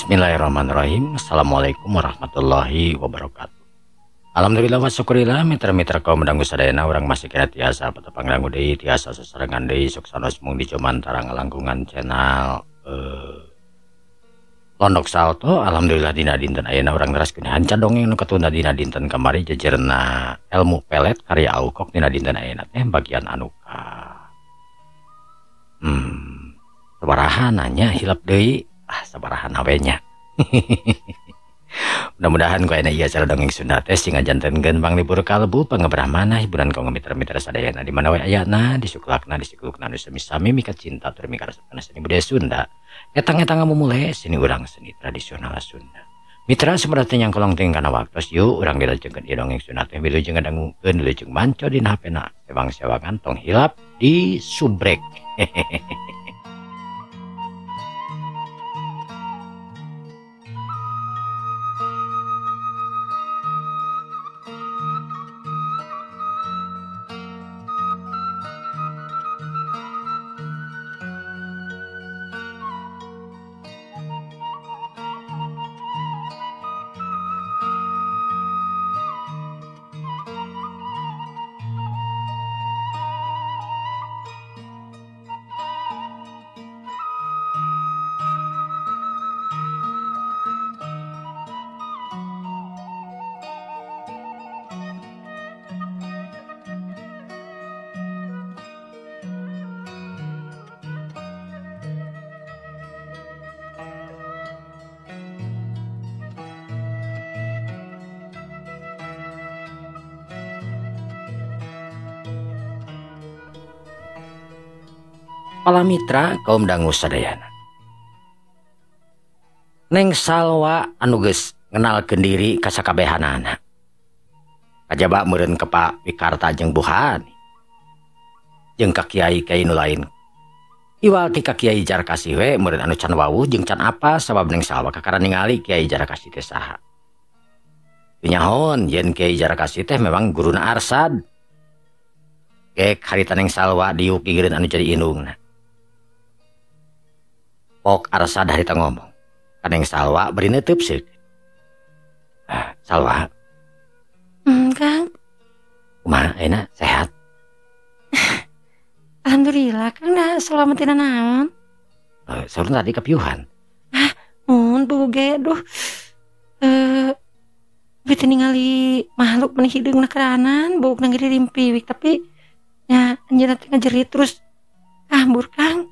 Bismillahirrahmanirrahim. Assalamualaikum warahmatullahi wabarakatuh. Alhamdulillah wa syukurillah mitra-mitra kaum dangu sadayana urang masih kena tiasa patepang dangu deui tiasa sasarengan deui sok sanos mung di jomantara ngalangkungan channel Londok Salto. Alhamdulillah dina dinten ayeuna urang neraskeun hanca dongeng nu katunda dina dinten kamari jejerna ilmu pelet karya Aukok dina dinten ayeuna teh bagian anu ka sabaraha nanya hilap deui. Ah, sabaraha we nya. Mudah-mudahan ku ayeuna ieu acara dongeng Sunda teh sing ngajantenkeun panglibur kalbu pangebrah manah hiburan kaum mitra-mitra sadayana di mana we ayana disuklakna disikulukna nu sami-sami mika cinta tur mika resep kana seni budaya Sunda. Etang-etang ngamumule seni urang seni tradisional Sunda. Mitra sumberna yang kolong teuing kana waktos yuk urang dilajengkeun ieu dongeng Sunda teh wilujeng ngadangukeun wilujeng manco dina HP-na. Sewang-sewangan tong hilap di subrek. Pala mitra kaum dangu sadayana. Neng Salwa anu geus ngenalkeun diri ka sakabehanana. Kajaba meureun ka Pak Wikarta jeung Buhani. Jeung ka kiai-kiai nu lain. Iwal ti ka Kiai Jarkasih we meureun anu can wawuh jeung can apa sabab Neng Salwa kakara ningali Kiai Jarkasih teh saha. Teu nyahoon yen Kiai Jarkasih teh memang guruna Arsad. Gek harita Neng Salwa diuk gigireun anu jadi indungna. Pok Arsad harita ngomong. Ka Neng Salwa beri neuteub seuk. Ah, Salwa. Kang. Kumaha ayeuna sehat? Alhamdulillah Kang da salamatina naon? Saurna tadi kapiuhan. Ah, mun buge duh. Beuti ningali makhluk meni hideungna keranan, buukna ge dirimpiwik tapi nya anjeunna teh ngajerit terus kabur Kang.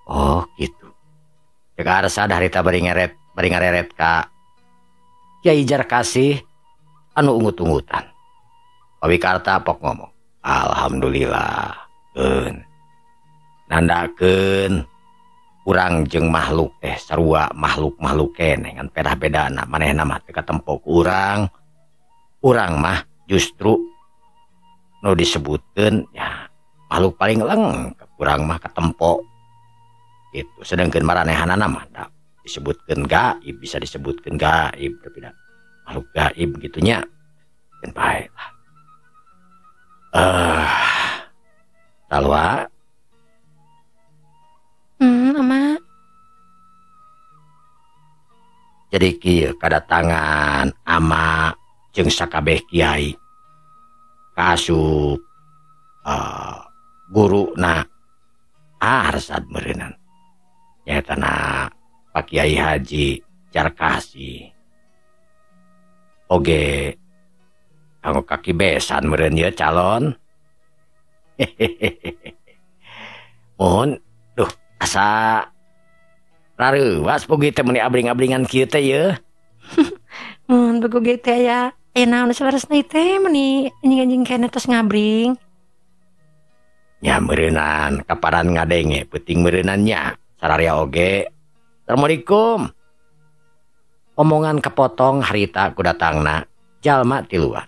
Oh, gitu. Cek Arsad harita bari ngareret ka Kiai Jarkasih anu ungut-ungutan. Pak Wikarta pok ngomong, alhamdulillah keun. Nandakeun urang jeung makhluk teh sarua makhluk-makhluk keneh ngan pedah-bedana manehna mah teu katempo ku urang. Urang mah justru nu disebutkeun ya makhluk paling lengkap urang mah katempo. Gitu. Sedangkan maranehanana mah disebutkeun gaib, bisa disebutkeun gaib tapi da makhluk gaib gitunya. Keun bae lah. Salwa. Ama. Jadi kieu kadatangan ama jeung sakabeh kiai kaasup guruna Arsad meureunnan. Nyaeta na Pak Kiai Haji Jarkasih. Oge kanggo kaki besan meureun ieu calon. Mohon duh asa rareuwas pugi teh meuni abring-abringan kieu teh yeuh. Mun bugu teh aya naon saleresna teh meuni anjing-anjing keneh tos ngabring. Nya meureunan kaparan ngadenge peuting meureunan nya. Sararia oge. Assalamualaikum. Omongan kepotong harita ku datangna jalma tiluan.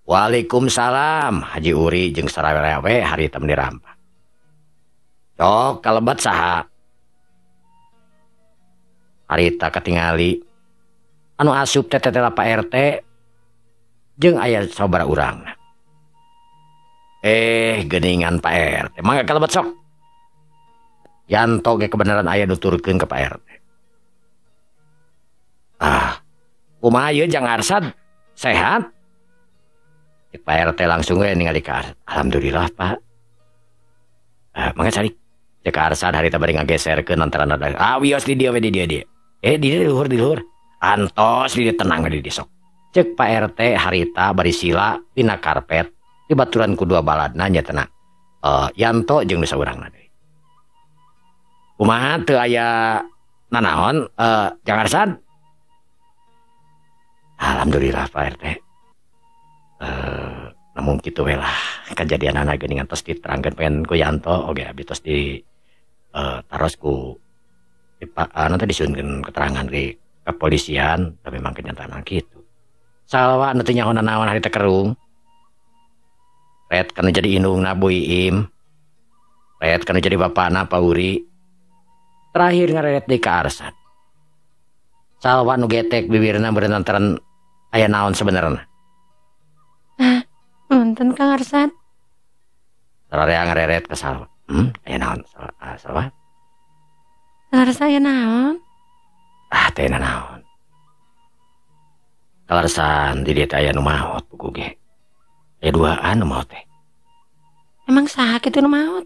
Waalaikumsalam Haji Uri jeung sararea we harita meni rampak. Cok kalebat saha? Harita katingali anu asup teh tetela Pak RT jeung aya sabaraha urangna. Geuningan Pak RT mangga kalebat sok. Yanto ge kebenaran aya nuturkeun ka Pak RT. Kumaha ieu Jang Arsad? Sehat? Cek Pak RT langsung we ningali ka Arsad. Alhamdulillah Pak. Mangga cari. Cek Arsad harita bari ngageserkeun antara ah wios di dieu we di dieu dieu. Di dieu luhur di luhur. Antos di dieu tenang di dieu sok. Cek Pak RT harita bari sila dina karpet dibaturan ku dua baladna nya tenang. Yanto jeung nu saurangna deui. Kumaha teu aya nanaon Jang Arsad? Alhamdulillah Pak RT. Namun kitu we lah kajadianana geuningan tos diterangkeun pengen ku Yanto oge abdi tos di taros ku nanti disuunkeun keterangan di kepolisian tapi memang kenyataan kitu. Salwa nu teu nyaho nanaon harita kerung. Ret kana jadi indungna Bu Iim. Ret kana jadi bapana Pak Uri. Terakhir ngareret di ka Arsad. Salwa nu getek bibirna beureun lantaran aya naon sebenarna. Punten Kang Arsad. Sararea ngareret ka Salwa. Aya naon Salwa? Sararea aya naon? Ah, teh naon. Kalarsan di dieu teh aya nu maot buku ge. Aya duaan nu maot teh. Emang saha kitu nu maot?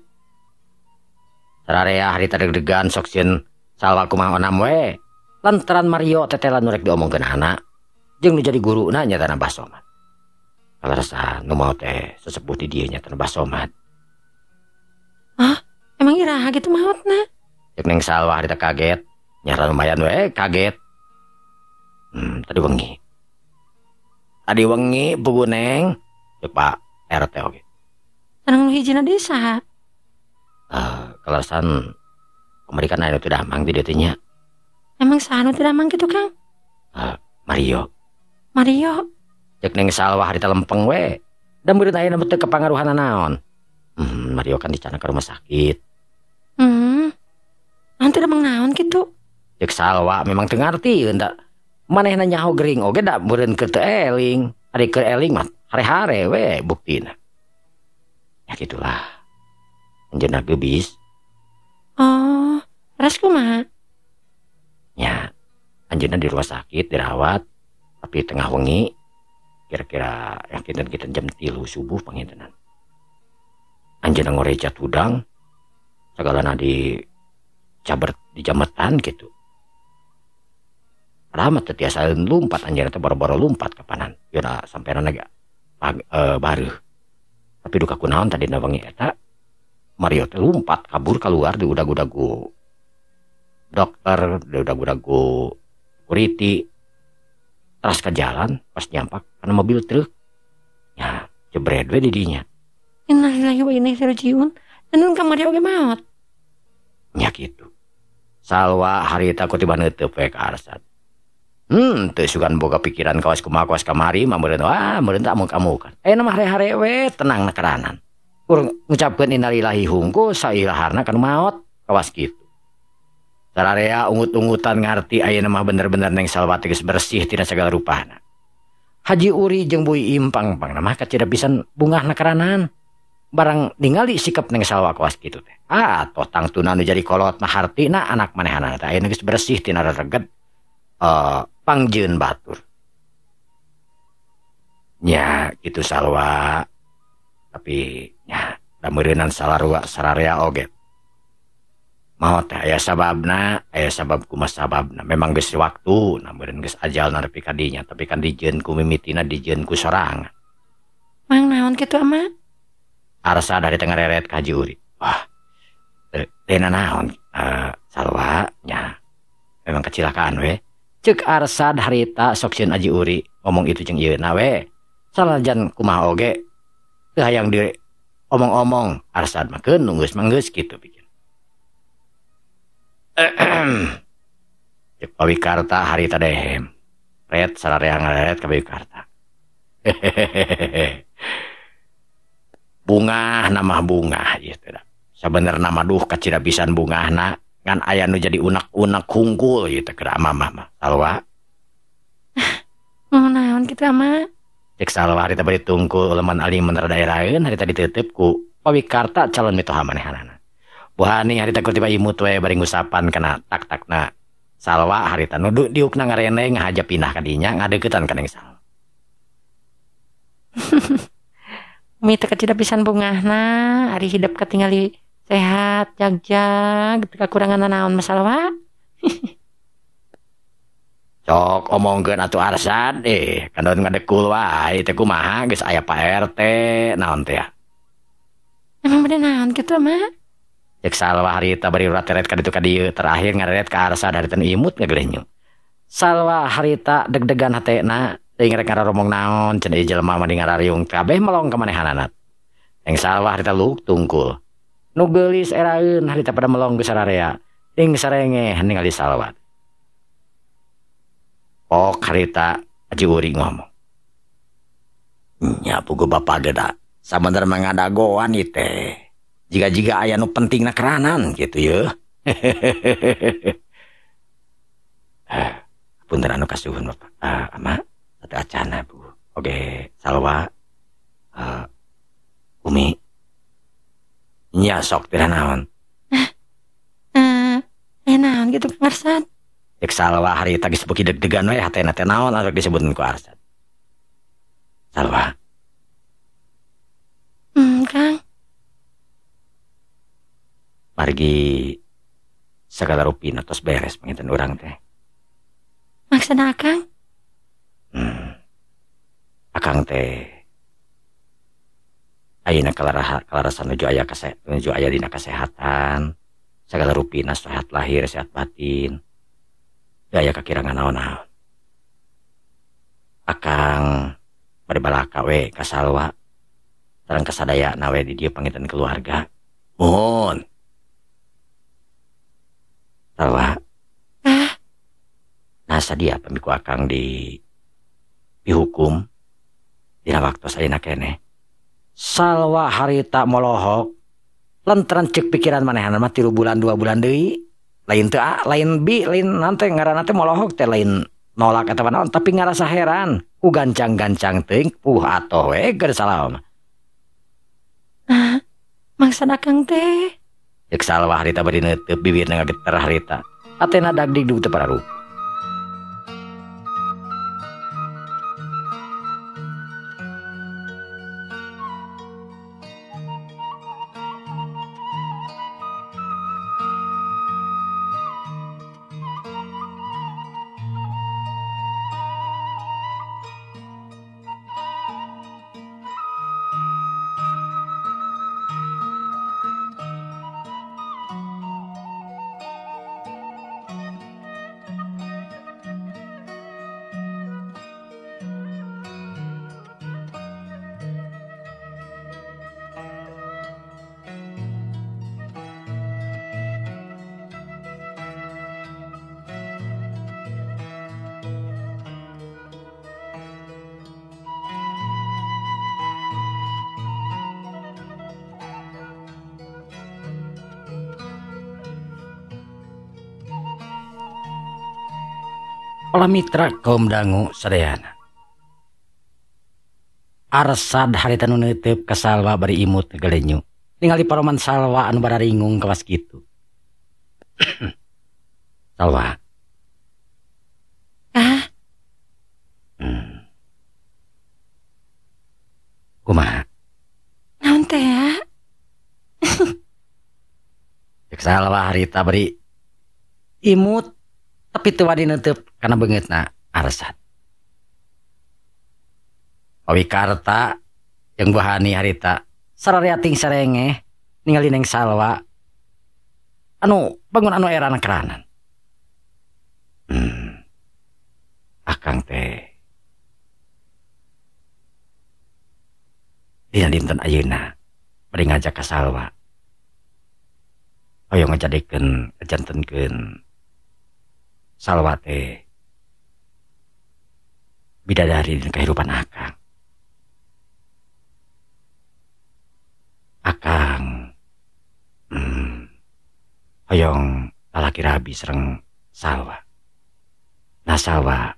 Sararea harita deg-degan sok sieun Salwa kumaha onam we. Lantaran Mario tetelan nu rek diomongkeun anak jeung nu jadi guruna nyatana Bah Somad. Kalarsan nu maot teh sesepuh di dieu nyatana Bah Somad. Ah, emang iraha kitu maotna? Cek Neng Salwa harita kaget. Nyara lumayan we kaget. Tadi wengi. Tadi wengi pugu Neng. Cek Pak RT oge. Sareng nu hijina deui saha? Kalasan kamari kan aya nu teu damang di dieu teh nya. Emang saha nu teu damang kitu Kang? Mario. Mario. Cek Neng Salwa harita lempeng we. Da meureun aya nu teu kapangaruhan naon. Mario kan dicana ka rumah sakit. Naon teu damang naon kitu? Cek Salwa memang teu ngarti da. Manehna nyaho gering oge da meureun keur teu eling. Ari keur eling mah hare-hare we buktina. Ya gitulah. Anjeunna geubis. Oh, terus kumaha? Ya, anjeunna di rumah sakit dirawat, tapi tengah wengi kira-kira yang kinten-kinten jam 3 subuh pangintenan. Anjeunna ngorejat hudang, sagalana di caber di jametan gitu. Padahal mah teu tiasa lumpat anjeunna teh boro-boro lumpat kapanan. Yeuna sampeana ge bareuh. Tapi duka kunaon tadina wengi eta Mario teh lumpat kabur keluar di udag-udagu dokter, di udag-udagu security. Teras ke jalan pas nyampak karena mobil truk. Ya, jebret we di dinya. Innalillahi wa inna ilaihi rajiun. Tenun ka Mario oge maot. Nya kitu. Salwa harita ku tiba neuteub we ka Arsad. Teu sugan boga pikiran kawas kumaha kawas kamari mah meureun wah meureun teh amuk-amukan. Ayeuna mah hare-hare we tenang na keranan. Kur ngucapkeun innalillahi hungkul sailaharna kan maot kawas kitu. Sararea ungut-ungutan ngarti ayeuna mah bener-bener Neng Salwa teh geus bersih tina sagala rupana. Haji Uri jeung Bu Iim pang-pangna mah kacida pisan bungahna keranan. Barang ningali sikap Neng Salwa kawas kitu teh. Ah, toh tangtuna nu jadi kolot mah hartina anak manehanana teh ayeuna geus bersih tina rereget. Pangjeun batur. Nya kitu Salwa. Tapi nya da meureunan salarua sararea oge. Maot teh aya sababna, aya sabab kumaha sababna. Memang geus waktu, na meureun geus ajalna nepi ka dinya, tapi kan dijieun ku mimitina dijieun ku sorangan. Mang naon kitu ama? Arsa dari tengah reret ka Haji Uri. Wah, teu naon Salwa nya. Memang kecilakaan we. Cek Arsad harita sok sieun Haji Uri ngomong itu jeung ieu na we. Salajan kumaha oge teu hayang di omong-omong Arsad mah keun geus mah geus kitu pikir. Cek Pawikarta harita dehem. Ret sararea ngareret ka Pawikarta. Bungah nama bungah ieu teh da. Sabenerna mah duh kacida pisan bungahna ngan aya nu jadi unek-unek hungkul ieu teh keur amah mah Salwa. Mau naon kitu ama? Cek Salwa harita bari tungkul leman aliman rada eraeun harita diteuteup ku Pawikarta calon mitoha manehanana. Buhani harita ku tiba imut we bari ngusapan kana tak-takna Salwa harita nu diukna ngareneng ngahaja pindah ka dinya ngadeukeutan ka Neng Salwa. Umi teh kacida pisan bungahna ari hidep katingali sehat jagjag teu kakurangan naon masalah. Sok omongkeun atuh Arsad kandon ngadekul wae teh kumaha geus aya Pak RT naon teh ya. Emang bener naon kitu mah? Cek Salwa harita bari urat teret ka ditu ka dieu terakhir ngareret ka Arsad harita nu imut ngagelenyung. Salwa harita deg-degan hatena teuing rek ngararomong naon cenah ieu jelema mah ngarariung kabeh melong ka manehanana. Neng Salwa harita luk tungkul. Nu geulis eraeun harita pada melong geus sararea. Ting sarengeh ningali Salwa. Pok harita Haji Uri ngomong. Nya puguh bapak ge da sabener mah ngadagoan ieu teh. Jiga-jiga aya nu pentingna keranan gitu ye. Punten anu kasuhun bapak. Ama satu acana bu. Oke, Salwa. Umi. Nya sok teh naon. Naon gitu Kang Arsad. Cek Salwa harita geus beuki deg-degan we hatena teh naon anu disebutkeun ku Arsad. Salwa. Kang. Margi segala rupina tos beres panginten urang teh. Maksudna Akang? Akang teh ayeuna kalarasan nuju aya nuju aya dina kasehatan, segala rupina sehat lahir, sehat batin. Teu aya kakirangan naon-naon. Akang bade balaka we ka Salwa. Sareng kasadayana we di dieu panginten keluarga. Mohon. Salwa. Nah sadia pami ku akang di dihukum dina waktu ayeuna keneh. Salwa harita molohok lantaran cek pikiran manehna mah 3 bulan 2 bulan deui lain teu A lain B lain naon teh ngaranna teh molohok teh lain nolak atawa naon tapi ngarasa heran ku gancang-gancang teuing puh atoh we keur Salwa mah. Maksud akang teh cek Salwa harita bari neuteub bibirna ngageter harita atena dagdigdug teu pararup. Olah mitra kaum dangu sadayana. Arsad harita nu neuteub ka Salwa bari imut gelenyu. Ningali paroman Salwa anu bararingung kawas kitu. Salwa. Ah. Kumaha? Naon teh ya? Cek Salwa harita bari imut tapi teu wani neuteub kana beungeutna Arsad. Pawikarta jeung Buhani harita sararea ting sarengeh ningali Neng Salwa anu bangun anu erana keranan. Akang teh dina dinten ayeuna bari ngajak ka Salwa hoyong ngajadikeun ngajantenkeun Salwa teh bidadari dina kahirupan akang. Akang hoyong lalaki rabi sareng Salwa. Nah Salwa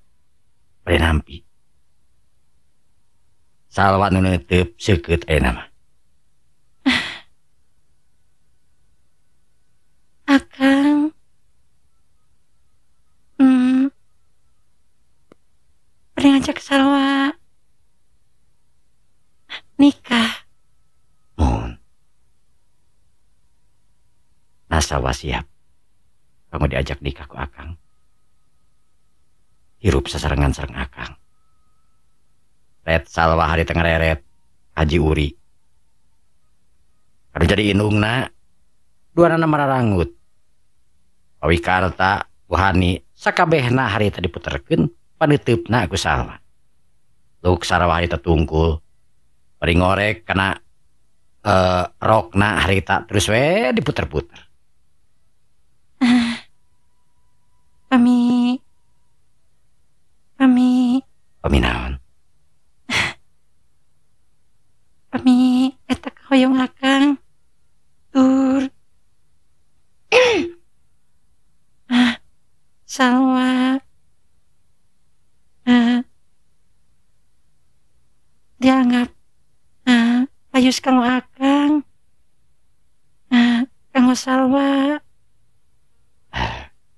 bade nampi. Salwa nu neuteub seukeut ayeuna mah. Akang Ngajak Salwa nikah. Mohon. Nah Salwa siap. Kamu diajak nikah ku akang. Hirup sasarengan sareng akang. Ret Salwa hari tengah reret Haji Uri. Aduh jadi indungna duanana mararangut. Pawikarta Buhani sakabehna harita diputerkeun paneuteup-na ku Salwa. Luk Salwa harita tungkul bari ngorek kana rokna harita terus we diputer-puter. Pami Pami Pami naon? Pami eta kahoyong akang tur Salwa dianggap payus kanggo akang, kanggo Salwa,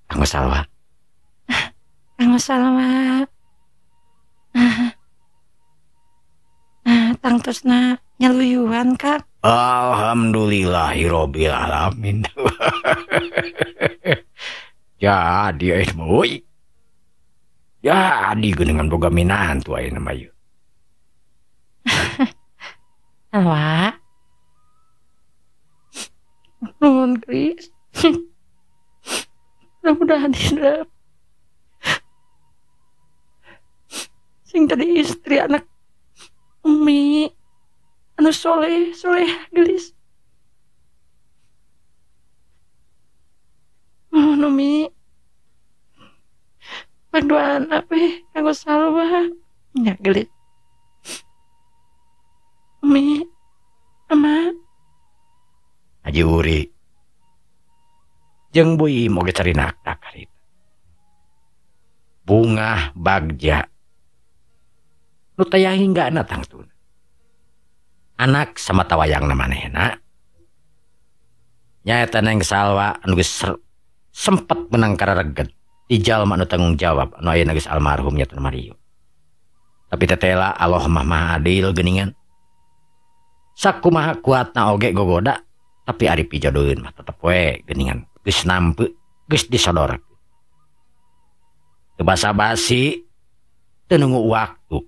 kanggo Salwa, kanggo Salwa, tangtosna nyaluyuhan kak. Alhamdulillahirabbil alamin. Jadi ayeuna mah euy. Jadi geuningan boga minantu ayeuna mah ieu. Salwa. Nuhun Kris. Mudah-mudahan hidup. Sing tadi istri anak umi anu soleh soleh gelis. Mohon umi berdoa apa kanggo Salwa nya gelis. Umi ama Haji Uri jeung Bu Iim oge carinak harita. Bungah bagja nu taya hinggana tangtuna. Anak sama tawayangna manehna nyaeta Neng Salwa anu geus sempet menang karareget di jalma anu tanggung jawab anu ayeuna geus almarhum nya Mario. Tapi tetela Allah mah maha adil geuningan. Sakumaha kuatna oge gogoda tapi ari pijodoeun mah tetep we geuningan geus nampe geus disodor. Teu basa-basi teu nunggu waktu.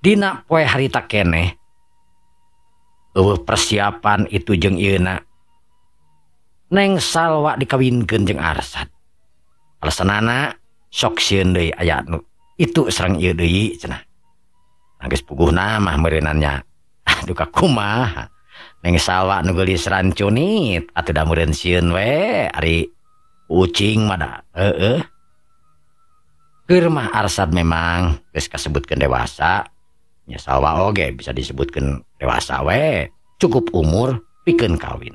Dina poe harita keneh eueuh persiapan itu jeung ieuna. Neng Salwa dikawinkeun jeung Arsad. Alasanana sok sieun deui aya nu itu sareng ieu deui cenah. Nah geus puguhna mah meureunannya. Aduh kakumaha. Neng Salwa nu geulis rancunit atuh da meureun sieun we ari ucing mah da heueuh. Keur mah Arsad memang geus kasebutkeun dewasa. Nya Salwa oge bisa disebutkeun dewasa we, cukup umur pikeun kawin.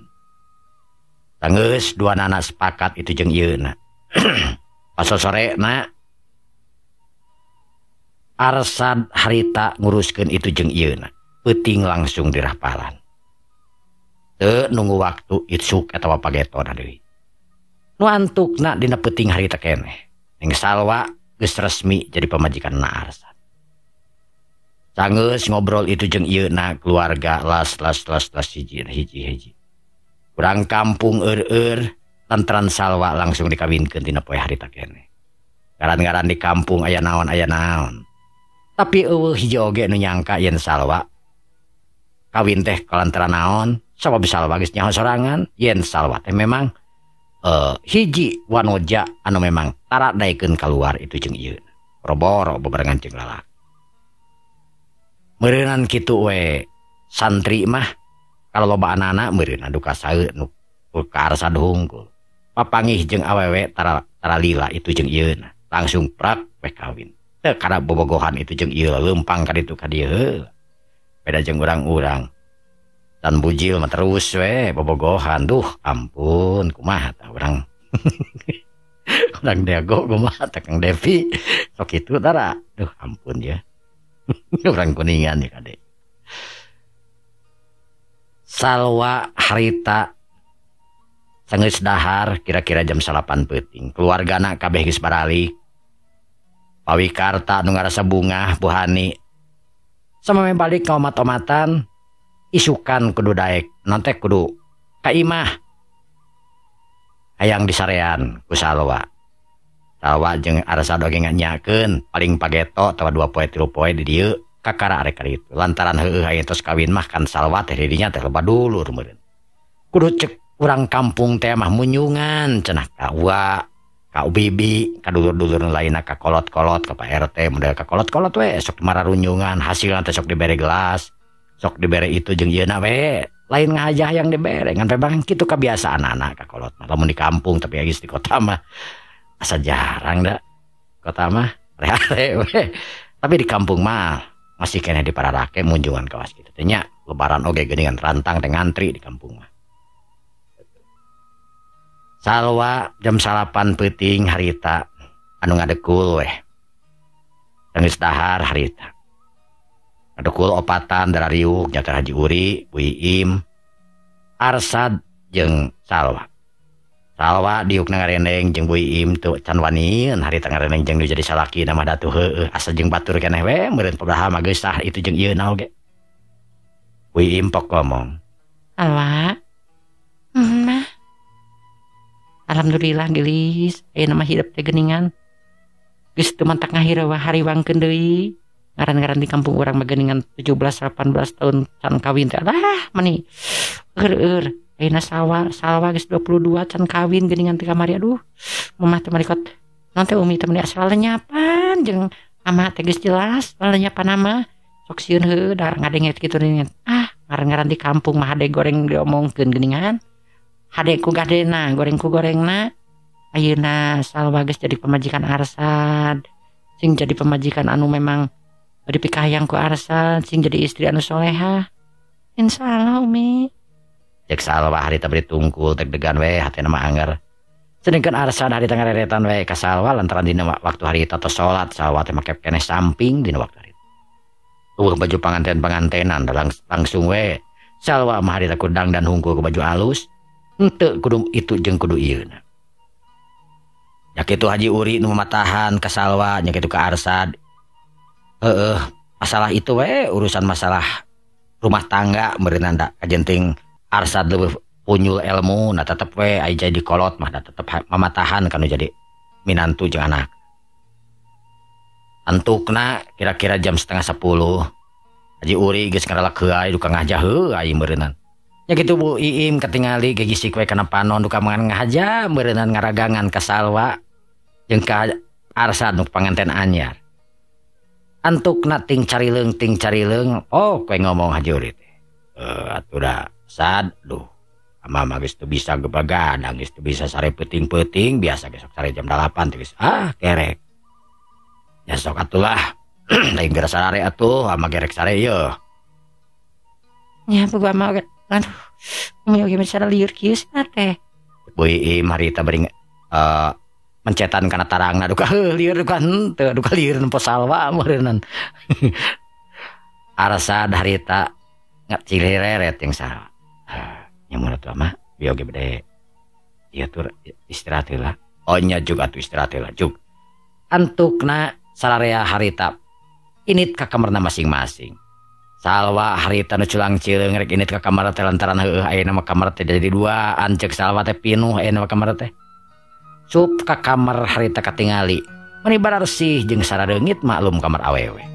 Tanggeus dua nana sepakat itu jeung ieuna. Pas sorena Arsad harita nguruskeun itu jeung ieuna. Peuting langsung dirapalan. Teu nunggu waktu isuk atawa pagetona deui. Nu antukna dina peuting harita keneh. Neng Salwa geus resmi jadi pamajikanna Arsad. Sanggeus ngobrol itu jeung ieuna keluarga las las las las hiji hiji hiji. Urang kampung eur-eur lantaran Salwa langsung dikawinkeun dina poe harita keneh. Ngaran-ngaran di kampung aya naon aya naon. Tapi eueuh hiji oge nu nyangka yen Salwa kawin teh kalantaran naon, sabab Salwa geus nyaho sorangan yen Salwa teh memang hiji wanoja anu memang tara daekeun kaluar itu jeung ieuna. Boro-boro bebarengan jeung lalaki. Meureunnan kitu we santri mah kalau loba anak-anak meureun anu kasaeu nu ka Arsad hungkul. Papangih jeung awewe tara tara lila itu jeung ieuna langsung prak we kawin. Teu kana bobogohan itu jeung ieu leumpang ka ditu ka dieu. Beda jeung urang-urang. Dan bujil mah terus we bobogohan. Duh ampun kumaha tah urang. Urang Dago kumaha tah Kang Devi. Sok kitu tara. Duh ampun ya. Urang Kuningan ya kade. Salwa harita sanggeus dahar kira-kira jam 9 peuting. Keluargana kabeh geus baralik. Pawikarta nu ngarasa bungah Bu Hani sameme balik ka omat-omatan isukan kudu daek nanti kudu ka imah hayang disarean ku Salwa. Salwa jeung Arsad oge nganyakeun paling pageto atawa 2 poe 3 poe di dieu kakara arek ka ditu lantaran heueuh aya tos kawin mah kan Salwa teh didinya teh loba dulur meureun kudu cek urang kampung teh mah munyungan cenah ka uwa ka bibi ka dulur-dulur nu lainna ka kolot-kolot ka Pak RT model ka kolot-kolot we sok mararunyungan hasilna teh sok dibere gelas sok dibere itu jeung ieuna we lain ngajah yang dibere ngan memang kitu kebiasaan anak ka kolot mah lamun di kampung tapi geus di kota mah asa jarang da kota mah rehare we tapi di kampung mah masih keneh di pararake munjungan kawas kitu teh nya lebaran oge geuningan rantang teh ngantri di kampung mah. Salwa jam 9 peuting harita anu ngadekul weh geus dahar harita ngadekul opatan darariuk nyata Haji Uri, Bu Iim, Arsad jeung Salwa. Salwa diukna ngarendeng jeung Bu Iim teu can waniun harita ngarendeng jeung nu jadi salaki mah datuh heueuh asa jeung batur keneh we meureun padahal mah geus sah itu jeung ieu na oge. Bu Iim pok ngomong. Salwa. Mah. Alhamdulillah gelis ayeuna mah hidup teh geuningan. Geus teu mantak ngahiriwangkeun deui. Ngaran-ngaran di kampung urang mah geuningan 17 18 tahun can kawin teh alah mani eur-eur. Ayeuna Salwa geus 22 can kawin geuningan teh kamari aduh. Mamah teh marikot naon teh umi teh meni asal lenyapan jeung ama teh geus jelas lenyapan mah sok sieun heueuh da ngadenget kitu geuningan. Ah ngaran-ngaran di kampung mah hade goreng diomongkeun geuningan. Hade ku gadena goreng ku gorengna. Ayeuna Salwa geus jadi pamajikan Arsad sing jadi pamajikan anu memang dipikahayang ku Arsad sing jadi istri anu solehah. Insyaallah umi. Cek Salwa harita beri tungkul deg-degan we hatena mah anger. Sedengkeun Arsad harita ngareretan we ka Salwa lantaran dina waktu harita tos salat Salwa teh make keneh samping dina waktu harita. Eueuh baju panganten-pangantenan langsung we Salwa mah harita kudang dan hungkul ku baju alus henteu kudu itu jeung kudu ieuna. Nya kitu Haji Uri nu mamatahan ka Salwa nya kitu ka Arsad. Heeh, masalah itu we urusan masalah rumah tangga meureunna da kajenting Arsad leuwih punyul ilmu nah tetep we aya jadi kolot mah da tetep mamatahan kanu jadi minantu jeung anak. Antukna kira-kira jam 9:30 Haji Uri geus ngaralak heuay duka ngajah heuay meureunnan. Nya kitu Bu Iim katingali gegisik we kana panon duka mangan ngahaja meureunnan ngaragangan ka Salwa jeung ka Arsad nu panganten anyar. Antukna ting carileung oh kowe ngomong Haji Uri teh. Atuh da Sad duh ama mah geus teu bisa gebagadang geus teu bisa sare peuting-peuting biasa ge sok sare jam 8 teh geus ah kerek. Ya sok atulah lain geura sare atuh ama gerek sare yeuh. Nya boga mah oge aduh umi oge misalnya liur kieu cenah teh. Bu Iim harita bari mencetan kana tarangna duka heuh liur duka henteu duka liur nempo Salwa meureunnan. Arsad harita ngacilireret jeung Salwa. Nya mun atuh mah bieu oge bade ieu tur istirahat heula. Oh nya jug atuh istirahat heula jug. Antukna sararea harita init ka kamarna masing-masing. Salwa harita nu culang-cileung rek init ka kamar teh lantaran heueuh ayeuna mah kamar teh jadi duaan ceuk Salwa teh pinuh ayeuna mah kamar teh. Sup ka kamar harita katingali meni bararsih jeung sarareungit maklum kamar awewe.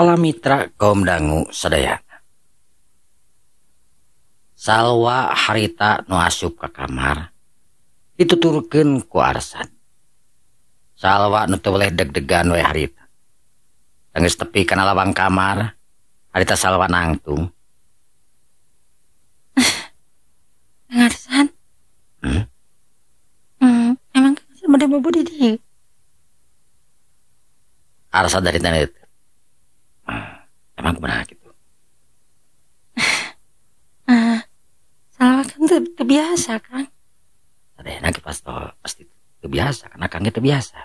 Palamitra kaum dangu sadayana. Salwa harita nu asup ka kamar dituturkeun ku Arsad. Salwa nu teu weleh deg-degan we harita. Geus tepi kana lawang kamar, harita Salwa nangtung. Arsad. Emang bade bobo di dieu? Arsad dari tanah itu. Emang kumaha gitu? Salwa kan teu biasa, Kang. Sadayana ge pasti teu biasa, karena Kang ge teu biasa.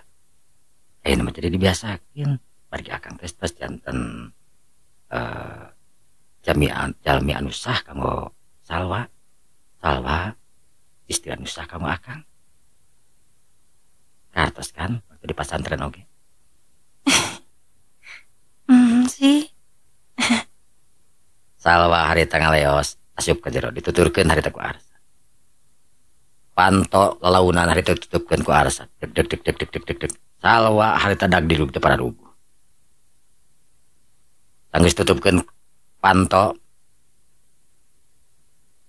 Ayeuna mah jadi dibiasakeun. Bari Akang teh tos janten jalmi anu sah kanggo Salwa. Salwa istri anu sah kanggo Akang. Kartos kan waktu di pasantren oge. Sih. Salwa harita ngaleos asup ka jero dituturkeun harita ku Arsa. Panto lalaunan harita ditutupkeun ku Arsa. Deg deg deg deg deg deg deg. Salwa harita dag dirug teu pararuguh. Tanggeus tutupkeun panto.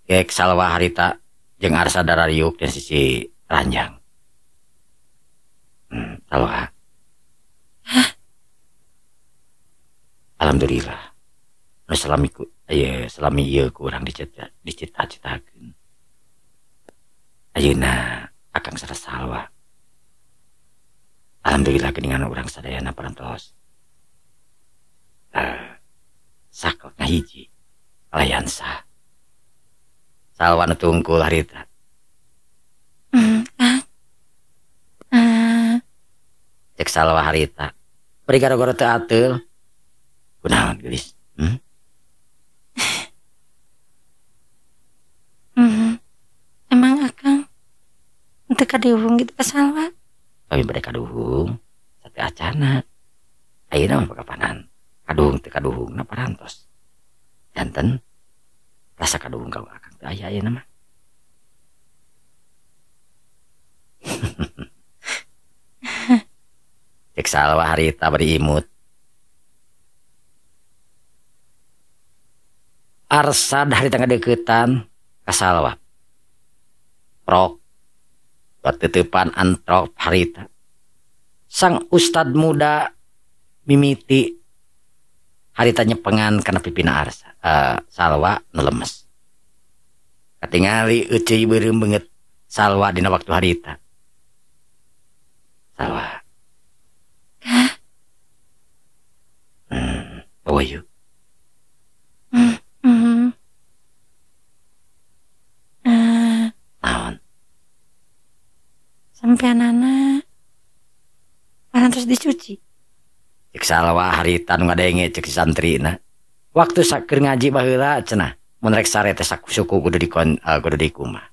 Gek Salwa harita jeung Arsa darariuk di sisi ranjang. Salwa. Hah? Alhamdulillah. Nu salami ku ieu salami ieu ku urang dicita-citakeun. Ayeuna Akang sareng Salwa. Alhamdulillah geuningan urang sadayana parantos. Sakel ngahiji kalayan sah. Salwa nu tungkul harita. Kang. Cek Salwa harita. Bari gara-gara teu ateul. Kunaon geulis? Emang Akang teu kaduhung gitu ka Salwa? Kami bade kaduhung sate acana. Ayeuna mah pakapanan. Kaduhung teu kaduhungna parantos. Janten rasa kaduhung ka Akang teu aya ayeuna mah. Cek Salwa harita bari imut. Arsad harita ngadeukeutan ka Salwa. Prok bateuteupan antrok harita. Sang ustad muda mimiti harita nyepengan kana pipina Arsa. Salwa nu lemes. Katingali euceuy beureum beungeut Salwa dina waktu harita. Salwa. Hah? Bawa yuk. Naon? Sampeanana parantos dicuci. Cek Salwa harita nu ngadenge cek si santrina. Waktu saker ngaji baheula cenah mun rek sare teh sakusuku kudu dikon kudu dikumah.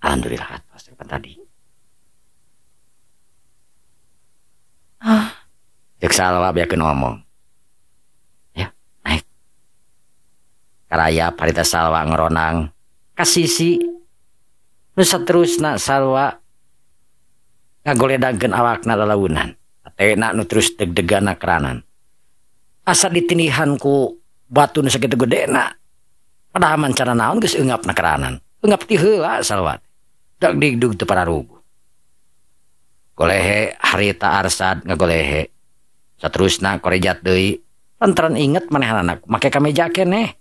Alhamdulillah atos kapan tadi. Ah. Cek Salwa beakeun ngomong. Ya, naik. Karaya harita Salwa ngeronang ka sisi. Nu saterusna Salwa ngagoledagkeun awakna lalaunan. Atena nu terus deg-deganna keranan. Asa ditindihan ku batu nu sakitu gedena. Padahal mancara naon geus eungapna keranan. Eungap ti heula Salwa. Dag digdug teu pararuguh. Golehe harita Arsad ngagolehe. Saterusna korejat deui. Lantaran inget manehanana make kameja keneh.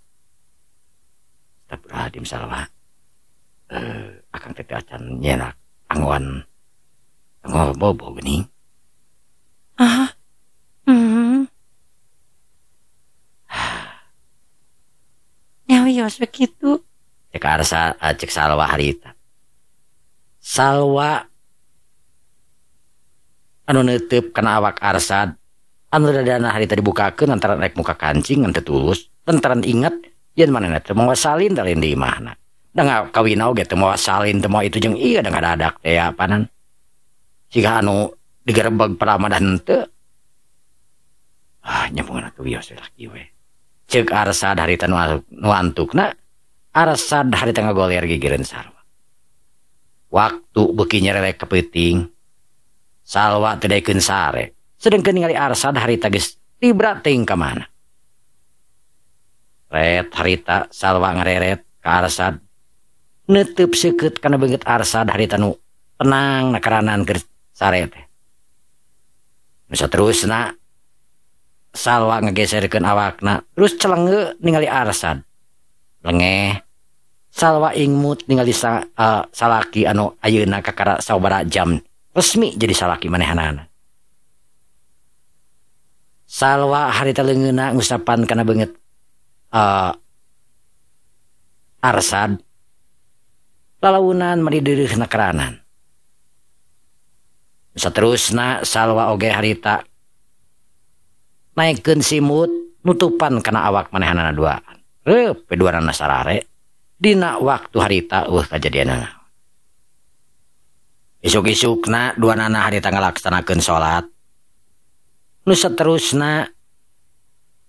Astagfirullahaladzim Salwa. Akang teh acan nyenak anggoan anggo bobo geuning. Ah. Nyawios begitu. Cek Arsa, cek Salwa harita. Salwa anu neuteub kana awak Arsad, anu dadana harita dibukakeun antara rek muka kancing ngan teu tulus, lantaran inget yen manehna teu mawa salin da lain di imahna. Da kawin oge teu mawa salin teu mawa itu jeung ieu da ngadadak teh apanan. Siga anu digerebeg paramadan henteu. Ah nyambungan atuh wios laki we. Cek Arsad harita nu antukna, Arsad harita ngagoler gigireun Salwa. Waktu beuki nyerelek ka peuting, Salwa teu daekeun sare. Sedengkeun ningali Arsad harita geus Tibra teuing ka mana. Ret harita Salwa ngareret ka Arsad. Neuteub seukeut kana beungeut Arsad harita nu tenang nakaranan keur sare teh. Nu saterusna Salwa ngageserkeun awakna terus celenge ningali Arsad. Lengeh Salwa ingmut ningali salaki anu ayeuna kakara sababaraha jam resmi jadi salaki manehanana. Salwa harita leungeunna ngusapan kana beungeut Arsad. Lalaunan meni deureuh nakaranan. Saterusna Salwa oge harita naikkeun simut nutupan kana awak manehanana duaan. Reup duanana sarare dina waktu harita eueuh kajadianana. Isuk-isukna duanana harita ngalaksanakeun salat. Nu saterusna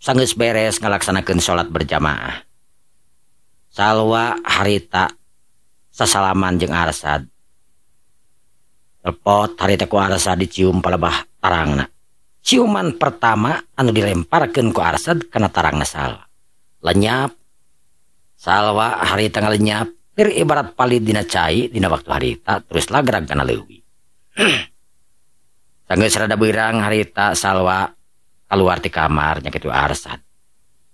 sanggeus beres ngalaksanakeun salat berjamaah. Salwa harita sasalaman jeung Arsad. Telepot harita ku Arsad dicium palebah tarangna. Ciuman pertama anu dilemparkeun ku Arsad kana tarangna Salwa. Lenyap Salwa harita ngalenyap tir ibarat palid dina cai dina waktu harita terus lagrag kana leuwi. Sanggeus rada beurang harita Salwa kaluar ti kamar nya kitu Arsad.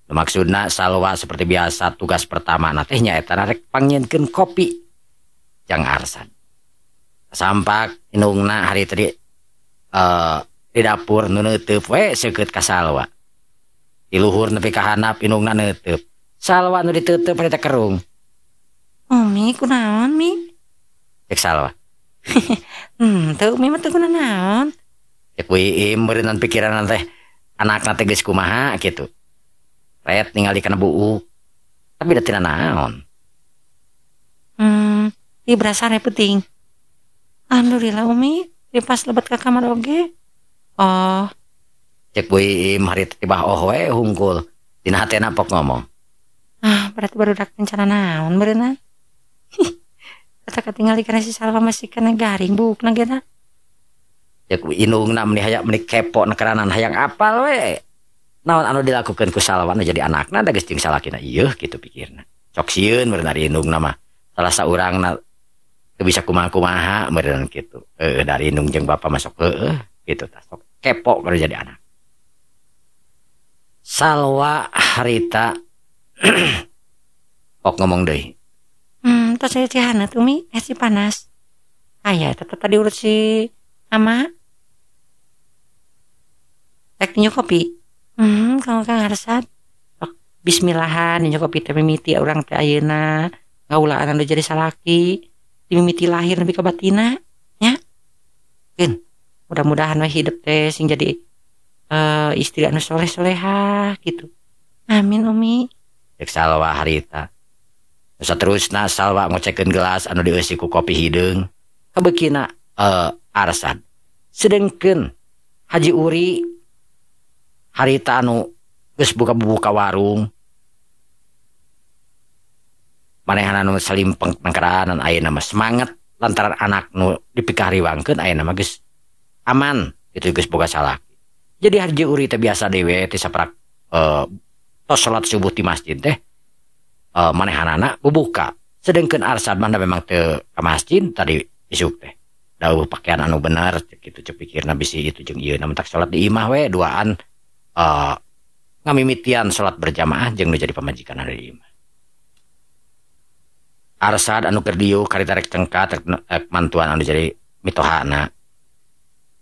Nu maksudna Salwa seperti biasa tugas pertama na teh nyaeta rek pangnyieunkeun kopi jang Arsad. Sampak indungna harita di dapur nu neuteub we seukeut ka Salwa. Di luhur nepi ka handap indungna neuteub. Salwa nu diteuteub harita kerung. Umi kunaon Mi? Cek Salwa. Teu Umi mah teu kunaon. Cek Iim beureunan pikiran teh anakna teh geus kumaha kitu. Ret ningali kana buuk. Tapi da tina naon. Ieu berasa re penting. Alhamdulillah Umi, di pas lebet ka kamar oge. Oh. Cek Iim harita tibah oh we hungkul. Dina hatena pok ngomong. Ah, berarti barudak rencana naon beureunan. Kata katingali kana si Salwa masih kana garing buukna ge na. Cek indungna meni hayang meni kepo nakaranan hayang apal we. Naon anu dilakukeun ku Salwa nu jadi anakna da geus jeung salakina ieuh kitu pikirna. Sok sieun meureun ari indungna mah. Salah saurangna teu bisa kumaha-kumaha meureun kitu. Heueuh dari indung jeung bapa mah sok heueuh kitu tah sok kepo baru jadi anak. Salwa harita pok ngomong deui. Tos saya cihaneut Umi, si panas. Aya tetep tadi urut si ama. Rek ninyu kopi. Kalau Kang Arsad. Oh, bismillahan ninyu kopi teh mimiti urang teh ayeuna ngaulaan anu jadi salaki, dimimiti lahir nepi ka batina nya. Keun, mudah-mudahan we hidup teh sing jadi istri anu soleh-solehah gitu. Amin Umi. Cek Salwa harita. Saterusna Salwa ngocekeun gelas anu dieusi ku kopi hideung. Kabeukina Arsad. Sedengkeun Haji Uri harita anu geus buka-buka warung. Manehna anu salimpeng nangkaranan ayeuna mah semangat lantaran anak nu dipikahariwangkeun ayeuna mah geus aman kitu geus boga salaki. Jadi Haji Uri teh biasa dewe teh saprak tos salat subuh di masjid teh manehanana bubuka. Sedengkeun Arsad mah memang teu ka masjid tadi isuk teh. Dauh pakaian anu bener kitu cek pikirna bisi itu jeung ieu na mentak salat di imah we duaan ngamimitian salat berjamaah jeung nu jadi pamajikan anu di imah. Arsad anu keur dieu karita rek cengkat rek mantuan anu jadi mitohana.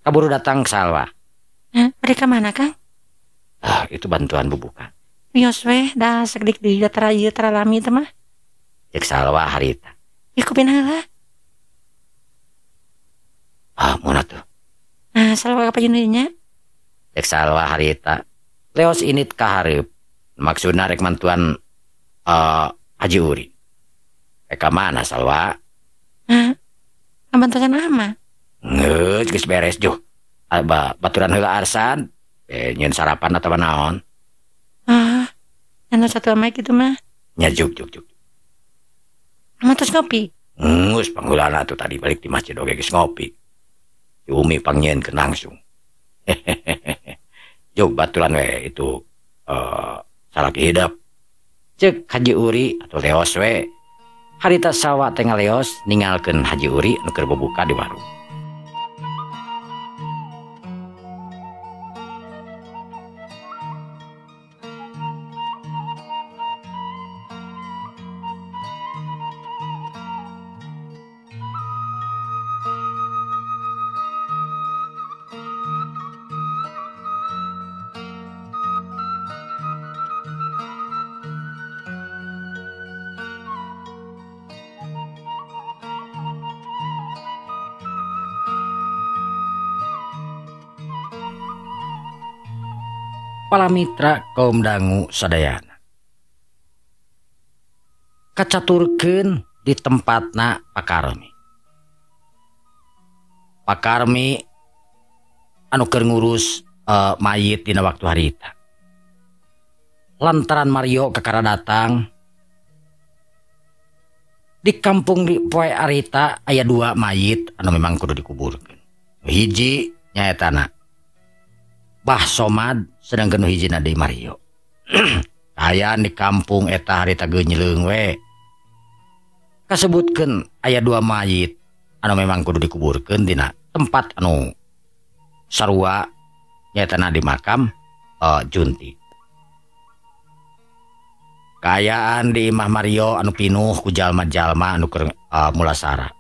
Kaburu datang Salwa. Hah, bade ka mana Kang? Ah, itu bantuan bubuka. Wios weh, da sakedik deui da tara ieu tara lami teh mah. Cek Salwa harita. Ih kupina heula. Ah, mun atuh. Nah, Salwa ka payun nya. Cek Salwa harita. Leos init ka hareup. Maksudna rek mantuan Haji Uri. Rek ka mana Salwa? Hah? Ngabantosan ama? Geus geus beres juh. Baturan heula Arsad, nyieun sarapan atawa naon? Ah, anu satu ama kitu mah. Nya juk juk juk. Ama tos ngopi? Geus pangheulana atuh tadi balik di masjid oge geus ngopi. Si Umi pangnyieunkeun langsung. Jog baturan we itu salaki hidep. Cek Haji Uri atau leos we. Harita Salwa teh ngaleos ninggalkeun Haji Uri nu keur bubuka di warung. Para mitra kaum dangu sadayana. Kacaturkeun di tempatna Pak Karmi. Pak Karmi anu keur ngurus mayit dina waktu harita. Lantaran Mario kakara datang di kampung di poe harita aya dua mayit anu memang kudu dikuburkeun. Hiji nyaetana Bah Somad sedangkan nu hijina deui Mario. Kaayaan di kampung eta harita geunyeung we. Kasebutkeun aya dua mayit anu memang kudu dikuburkeun dina tempat anu sarua nyaetana di makam Junti. Kaayaan di imah Mario anu pinuh ku jalma-jalma anu keur mulasara.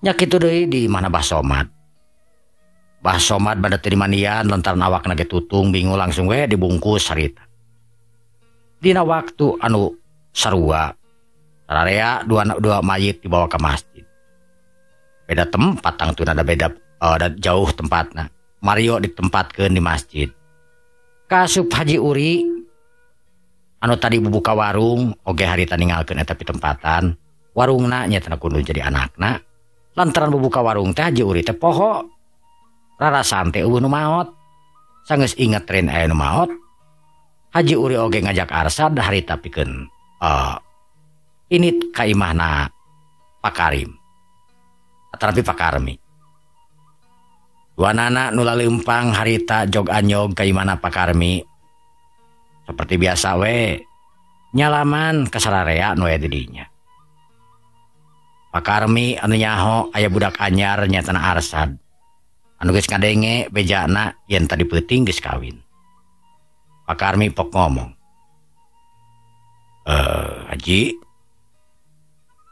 Nya kitu deui di imahna Bah Somad. Bah Somad bada teu dimandian lantaran awakna ge tutung bingung langsung we dibungkus harita. Dina waktu anu sarua sararea dua mayit dibawa ke masjid. Beda tempat tangtuna da beda jauh tempatna. Mario ditempatkeun di masjid. Kasup Haji Uri anu tadi bubuka warung oge harita ninggalkeun eta pitempatan. Warungna nyaeta kudu jadi anakna. Lantaran bubuka warung teh Haji Uri teh poho rarasaan teh eueuh nu maot. Sanggeus inget tren aya nu maot. Haji Uri oge ngajak Arsad harita pikeun init ka imahna Pak Karim. Atanapi Pak Karmi. Duanana nu laleumpang harita jog anyog ka imahna Pak Karmi. Seperti biasa we nyalaman ka sararea nu aya di dinya. Pak Karmi anu nyaho aya budak anyar nyaetana Arsad. Anu geus ngadenge bejana yen tadi peuting geus kawin. Pak Karmi pok ngomong. Haji.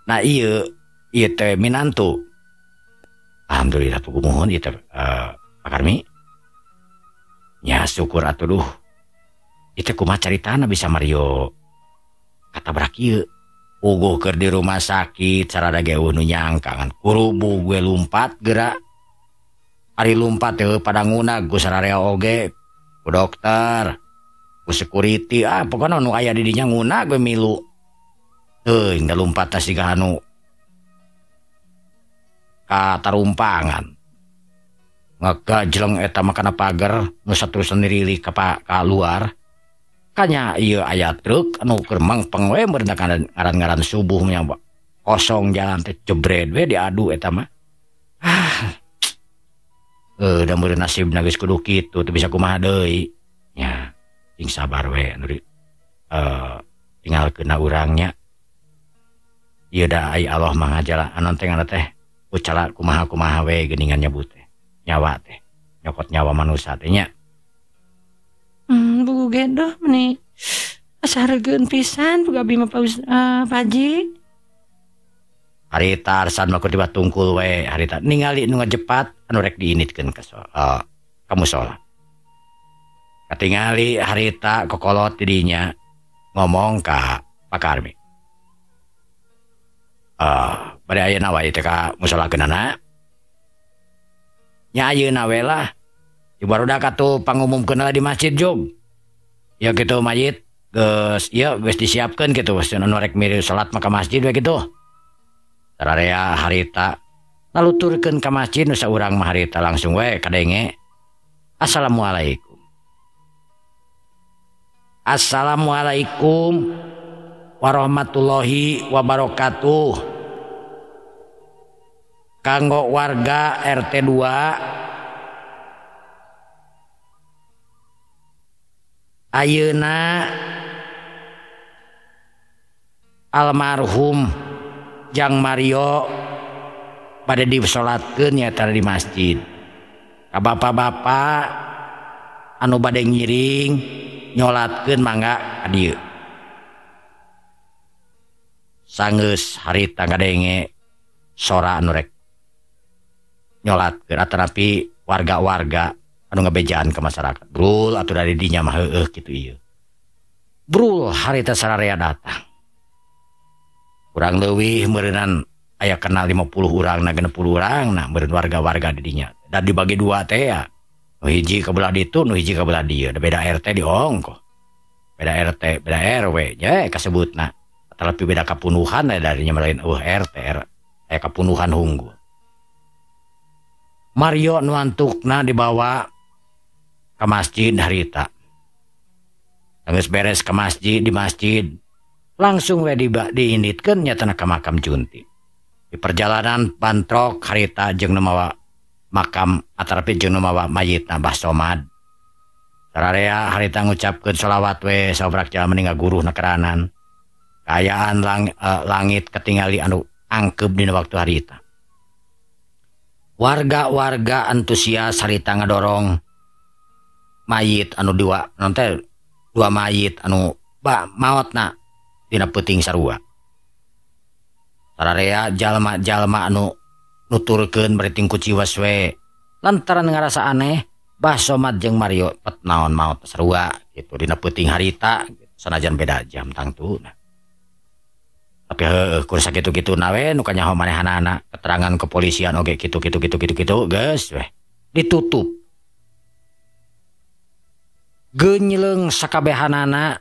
Nah ieu teh minantu. Alhamdulillah pugu muhun ieu teh Pak Karmi. Nya syukur atuh duh. Ieu teh kumaha caritana bisa Mario katabrak ieu. Uguh keur di rumah sakit sarada ge eueuh nu nyangka ngan kurubu gue lumpat geura. Ari lumpat teh pada ngunag ku sararea oge ku dokter ku security pokona nu aya di dinya ngunag we milu teuing da lumpat teh siga anu katarumpangan ngagajleng eta mah kana pager nu saterusna nirilik ka luar kanya ieu aya truk anu keur mangpeng we meureun ngaran-ngaran subuh nya kosong jalan teh jebred we diadu eta mah. Da meureun nasibna geus kudu kitu teu bisa kumaha deui. Nya, sing sabar we anu tinggalkeun urang nya. Ieu da ai Allah mah ngajala anon teh ngaran teh ucala kumaha-kumaha we geuningan nyebut teh. Nyawa teh, nyokot nyawa manusia teh nya. Buku gedoh meni asa hareugeun pisan buku abi mah Pak Haji. Harita Arsad mah keur tungkul we harita ningali nu ngajepat anu rek diinitkeun ka ka musola. Katingali harita kokolot di dinya ngomong ka Pak Karmi. Bade ayeuna wae teh ka musolakeunana. Nya ayeuna we lah. Barudak atuh pangumumkeun di masjid jog. Ya kitu mayit geus ieu geus disiapkeun kitu anu rek milu salat mah ka masjid we kitu. Sararea harita naluturkeun ka masjid nu saurang mah harita langsung we kadenge. Assalamualaikum. Assalamualaikum warahmatullahi wabarakatuh. Kanggo warga RT 2 Ayeuna almarhum Jang Mario bade disolatkeun nyaeta di masjid. Ka bapak-bapak anu bade ngiring nyolatkeun mangga ka dieu. Sanggeus harita ngadenge sora anu rek nyolatkeun atanapi warga-warga anu ngabejaan ke masyarakat. Brul atuh dari dinya mah heueuh kitu ieu. Brul harita sararea datang. Kurang leuwih meureunnan aya kenal 50 urang na 60 urang nah meureun warga-warga di dinya. Dan dibagi dua teh ya. Nu hiji ka belah ditu, nu hiji ka belah dieu. Da beda RT di ongkoh. Beda RT, beda RW nya kasebutna. Tapi beda kapunuhan dari nya lain eueuh RT, aya kapunuhan unggul. Mario nu antukna dibawa ke masjid harita. Geus beres ke masjid, di masjid langsung we diinditkeun nyatana ka makam Junti. Di perjalanan bantrok harita jeung nu mawa makam atarapi jeung nu mawa mayitna Mbah Somad. Sararea harita ngucapkeun sholawat we sabrak jalma ngaguruh na keranan. Kaayaan langit ketingali anu angkep dina waktu harita. Warga-warga antusias harita ngadorong mayit anu dua non teh dua mayit anu ba maotna dina peuting sarua. Sararea jalma-jalma anu nuturkeun bari ting kuciwas we lantaran ngarasa aneh Mbah Somad jeung Mario pet naon maot sarua gitu dina peuting harita sanajan beda jam tangtuna. Tapi heueuh kur sakitu-kitu na we nu kanyaho manehanana keterangan kepolisian oge kitu kitu kitu kitu kitu geus weh ditutup. Genyleung sakabehanana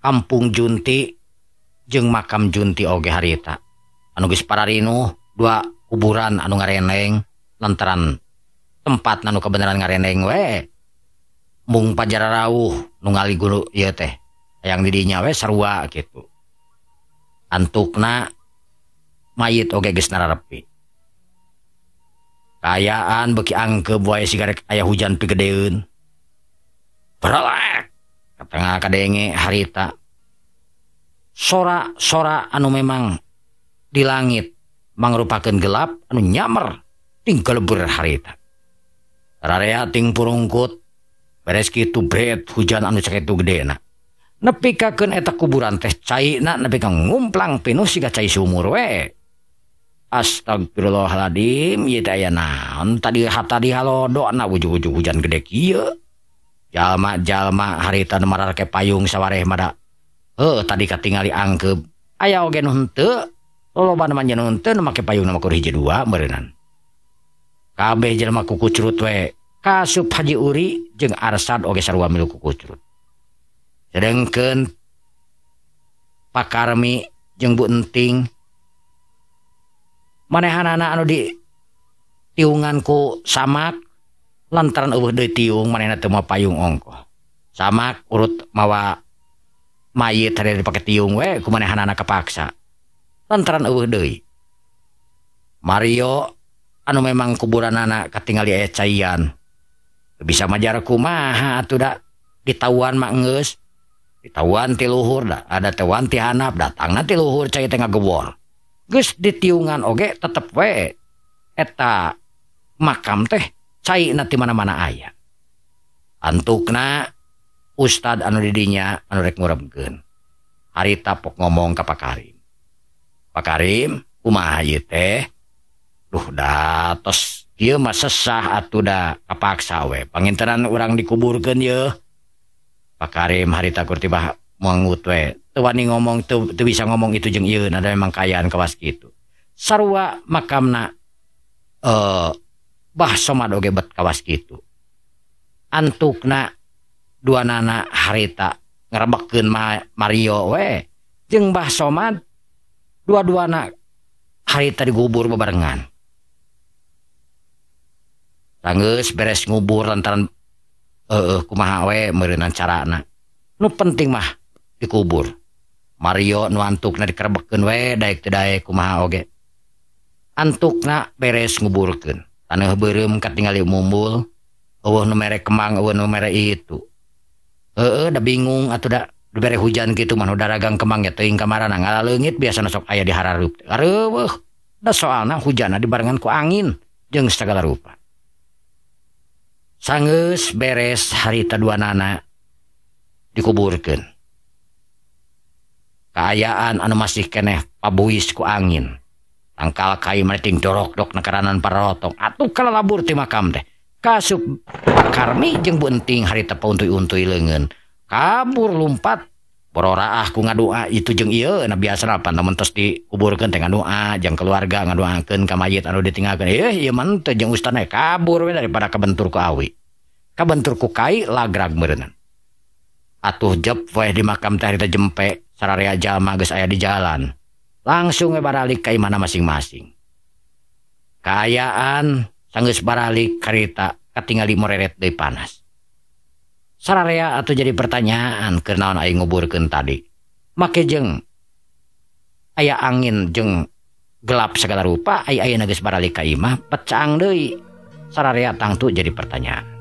kampung Junti jeung makam Junti oge harita. Anu geus pararinuh dua kuburan anu ngareneng lantaran tempat anu kebenaran ngareneng we. Mung pajararauh nu ngaliguru ieu teh hayang di dinya we sarua kitu. Antukna mayit oge geus nararepi. Kaayaan beuki angkeup wae siga rek aya hujan pigedeun. Berelek katengah kadenge harita. Sora-sora anu memang di langit mangrupakeun gelap anu nyamer ting gelebur harita. Sararea ting purungkut beres kitu bret hujan anu sakitu gedena. Nepi kakeun eta kuburan teh caina nepi ka ngumplang pinuh siga cai sumur we. Astagfirullahaladzim ieu teh aya naon tadi tadi halodona ujug-ujug hujan gede kieu. Jalma-jalma harita nu mararake payung sawareh mah da heuh tadi katingali angkeub. Aya oge nu henteu, lolobana mah nu henteu nu make payung mah kur hiji dua meureunnan. Kabeh jelema kukucrut we. Kasup Haji Uri jeung Arsad oge sarua milu kukucrut. Sedengkeun Pak Karmi jeung Bu Enting manehanana anu di tiungan ku samak lantaran eueuh deui tiung manehna teu mawa payung ongkoh. Samak urut mawa mayit tadi dipake tiung we ku manehanana kapaksa lantaran eueuh deui. Mario anu memang kuburanana katingali aya caian teu bisa majar kumaha atuh da ditauan mah geus ditauan ti luhur da ada teuan ti handap datangna ti luhur cai teh ngagewor. Geus ditiungan oge tetep we eta makam teh caina ti mana-mana aya. Antukna ustad anu di dinya anu rek ngurebkeun. Harita pok ngomong ka Pak Karim. Pak Karim, kumaha ieu teh? Duh da tos ieu mah sesah atuh da kapaksa we. Pangintenan urang dikuburkeun yeuh. Pak Karim harita kur tibah mangut we. Teu wani ngomong teu bisa ngomong itu jeung ieu ada memang kaayaan kawas kitu. Sarua makamna Bah Somad oge bet kawas kitu. Antukna dua nana harita ngerebekeun Mario we jeung Bah Somad dua-duana harita digubur bebarengan. Sanggeus beres ngubur lantaran kumaha we meureunan carana. Nu penting mah dikubur. Mario nu antukna dikerebekeun we daek teu daek kumaha oge. Antukna beres nguburkeun. Taneuh beureum katingali mumbul, eueuh nu mere kemang, eueuh nu mere itu. Heeh da bingung atuh da dibere hujan kitu mah nu daragang kembang nya teuing kamarana ngalaleungit biasana sok aya di harareup. Areuweuh da soalna hujanna dibarengan ku angin jeung sagala rupa. Sanggeus beres harita duanana dikuburkeun. Kaayaan anu masih keneh pabuis ku angin. Tangkal kai mah ting dorok-dok nakaranan parotong atuh kalalabur ti makam teh. Kasup Karmi jeung Bu Enting harita pauntuy-untuy leungeun. Kabur lumpat bororaah ku ngadoa itu jeung ieu na biasana pan lamun tos dikuburkeun teh ngadoa jeung keluarga ngadoakeun ka mayit anu ditinggalkeun. Ieu mah teu jeung ustadna kabur we daripada kabentur ku awi. Kabentur ku kai lagrag meureunnan. Atuh jep we di makam teh harita jempe sararea jalma geus aya di jalan. Langsung we baralik ka imahna masing-masing. Kaayaan sanggeus baralik karita katingali moreret deui panas. Sararea atuh jadi pertanyaan keur naon aing nguburkeun tadi. Make jeung aya angin jeung gelap segala rupa ai ayeuna geus baralik ka imah pecaang deui. Sararea tangtu jadi pertanyaan.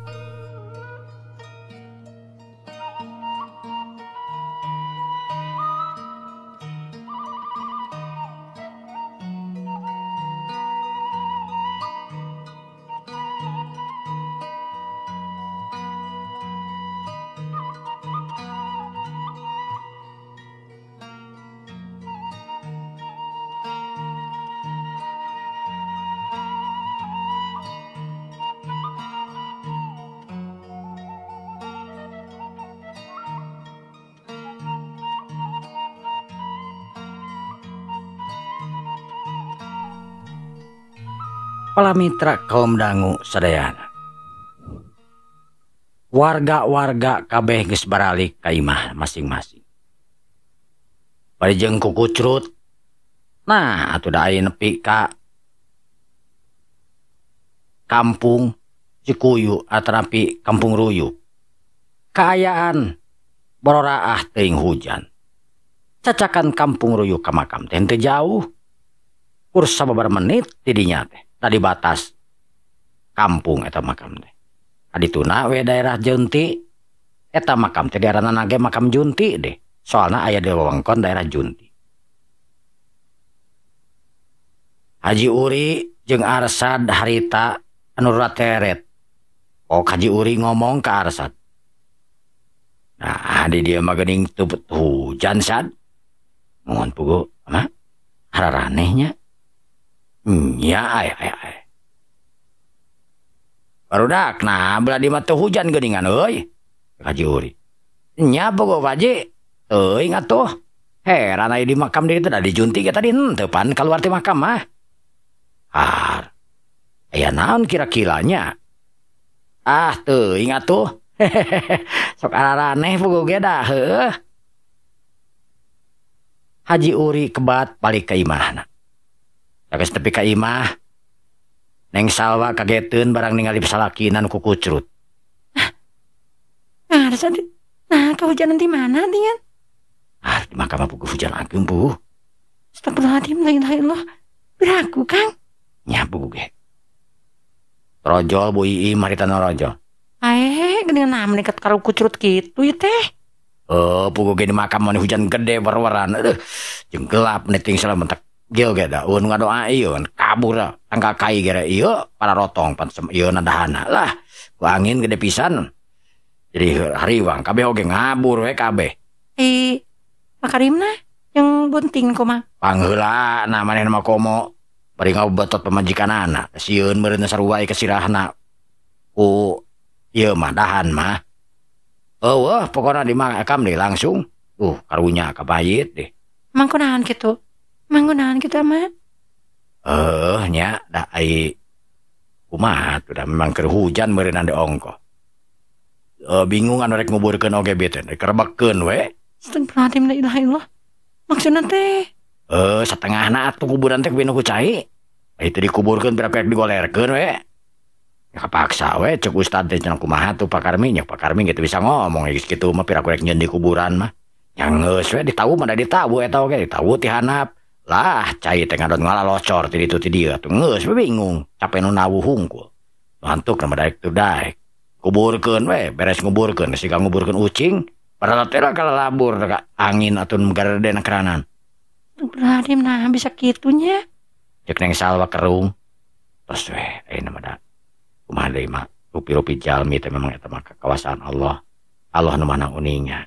Palamitra kaum dangu sadayana. Warga-warga kabeh geus baralik ka imah masing-masing. Bari jeung kukucrut. Nah, atuh da aya nepi ka kampung Cikuyu atanapi kampung Ruyu. Kaayaan bororaah teuing hujan. Cacakan kampung Ruyu ka makam teh henteu jauh. Kur sababaraha menit ti dinya teh. Tadi batas kampung eta makam teh. Adituna we daerah Junti eta makam teh diaranana ge makam Junti deh. Soalna aya di wewengkon daerah Junti. Haji Uri jeung Arsad harita anu rateret. Oh Haji Uri ngomong ka Arsad. Nah di dieu mah geuning teu hujan Sad. Mohon pugu mah hararanehnya. Ya ay ay ay. Barudak nah belah di mah teu hujan geuningan euy. Haji Uri. Nya bogo Haji. Teuing atuh. Heran aya di makam deui teh da dijunti ge tadi henteu pan kaluar ti makam mah. Har. Aya naon kira-kiranya? Ah teuing atuh. Sok araraneh bogo ge da heuh. Haji Uri kebat balik ka imahna. Geus tepi ka imah, Neng Salwa kageteun barang ningali salakina nu kukucrut. Nah, nah kehujanan di mana tingan? Ah, di makam apa hujan ageung bu. Astagfirullahaladzim, la ilaha illallah. Beraku, Kang. Nya bu ge. Rojol Bu Iim harita rojol. Ae, geuningan naon nekat kalau kucrut kitu ieu teh. Oh, pugu ge di makam mah hujan gede war-waran. Aduh, jeung gelap neting salah mentak. Gil ge da eueun ngadoa ieu kabur tangkal kai gere ieu para rotong pan ieu nadahana lah ku angin gede pisan jadi hariwang kabeh oge ngabur we kabeh. Pak Karimna yang bunting kumaha pangheula na manehna mah komo bari ngabetot pamajikanana sieun meureun sarua ka sirahna ku ieu mah dahan mah eueuh pokona di makam deh langsung karunya ka mayit deh. Mang kunaon kitu? Manggunahan kita mah. Nya da ai kumaha tuh da memang keur hujan meureunna de ongkoh. Bingung anu rek nguburkeun oge bieu teh kerebekeun we. Astagfirullahaladzim la ilaha illallah. Maksudna teh satengahna atuh kuburan teh binu ku cai. Ai teu dikuburkeun pira-pira digolerkeun we. Ya kapaksa we cek ustad teh cenah kumaha tuh Pak Karmi nya Pak Karmi gitu bisa ngomong geus kitu mah pira rek nyeun di kuburan mah. Nya geus we ditawu mah da ditawu eta oge ditawu ti handap. Lah cai teh ngadon ngalalocor ti ditu ti dieu atuh geus we bingung capek nu nawuh hungkul. Mantuk na daek tu daek. Kuburkeun we, beres nguburkeun siga nguburkeun ucing, padahal teh kalalabur ka angin atun garedena keranan. Astagfirullahaladzim, nah bisa kitunya. Cek Neng Salwa kerung. Tos we, ayeuna mah da kumaha deui mah rupi-rupi jalmi teh memang eta mah kekuasaan Allah. Allah nu mana uninga.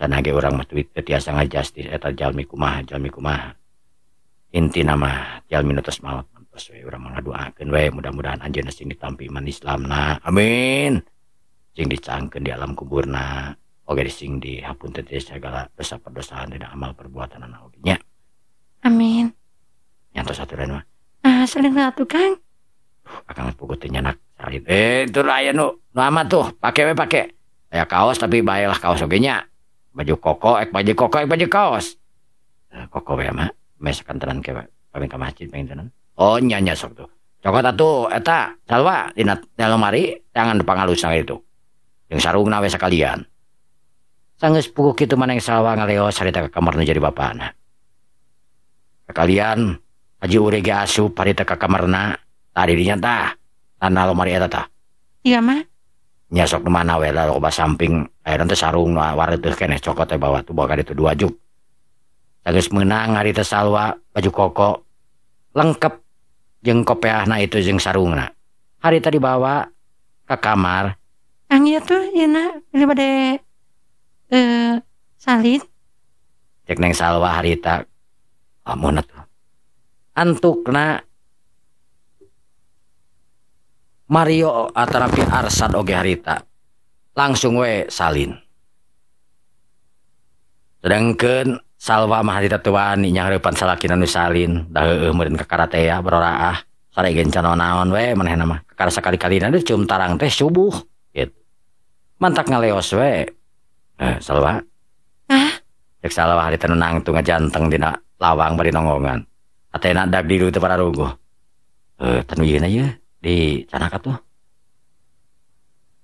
Sana ge urang mah teu tiasa ngajastis eta jalmi kumaha, jalmi kumaha. Intina mah jalmi nu tos maot. Tos we urang mah ngadoakeun we mudah-mudahan anjeunna sing ditampi iman Islamna. Amin. Sing dicangkeun di alam kuburna. Oge sing dihapunten teh segala dosa perdosaan dina amal perbuatanana oge nya. Amin. Nyantos aturan mah. Ah, salin atuh Kang. Akang puguh teh nyanak salin. Itu aya nu amat tuh, pake we pake. Aya kaos tapi baelah kaos oge nya. Baju koko, ek baju koko, ek baju kaos. Koko we mah, mesakan tenan ke pamit ka masjid pengen. Oh nya nya sok tuh. Cokot atuh eta Salwa dina lemari jangan pangalusna itu. Jeung sarungna we sakalian. Sanggeus puguh kitu mah Neng Salwa ngaleos harita ka kamar nu jadi bapana. Sakalian Haji Ure ge asup harita ka kamarna. Tadi dinya tah tanah lemari eta tah. Iya mah. Nya sok nu mana we lah loba samping aya teh sarung nu wareuteuh keneh cokot teh bawa tuh bawa ka ditu 2 juk. Sanggeus meunang harita Salwa baju koko lengkap jeung kopeahna itu jeung sarungna. Harita dibawa ke kamar. Kang ieu tuh ieu na beli bade salin. Cek Neng Salwa harita amun atuh. Antukna Mario atanapi Arsad oge harita langsung we salin. Sedangkeun Salwa mah harita teu wani nyahareupan salakina nu salin, da heueuh meureun ka karatea baroraah, saregen can naon we manehna mah. Kakara sakali-kalina teh cium tarang teh subuh gitu. Mantak ngaleos we. Salwa. Ah, Cek Salwa harita nu nangtung ngajanteng dina lawang bari nonggongan. Atena dag dilu teu pararuguh. Tanu yeuna ye di canak atuh.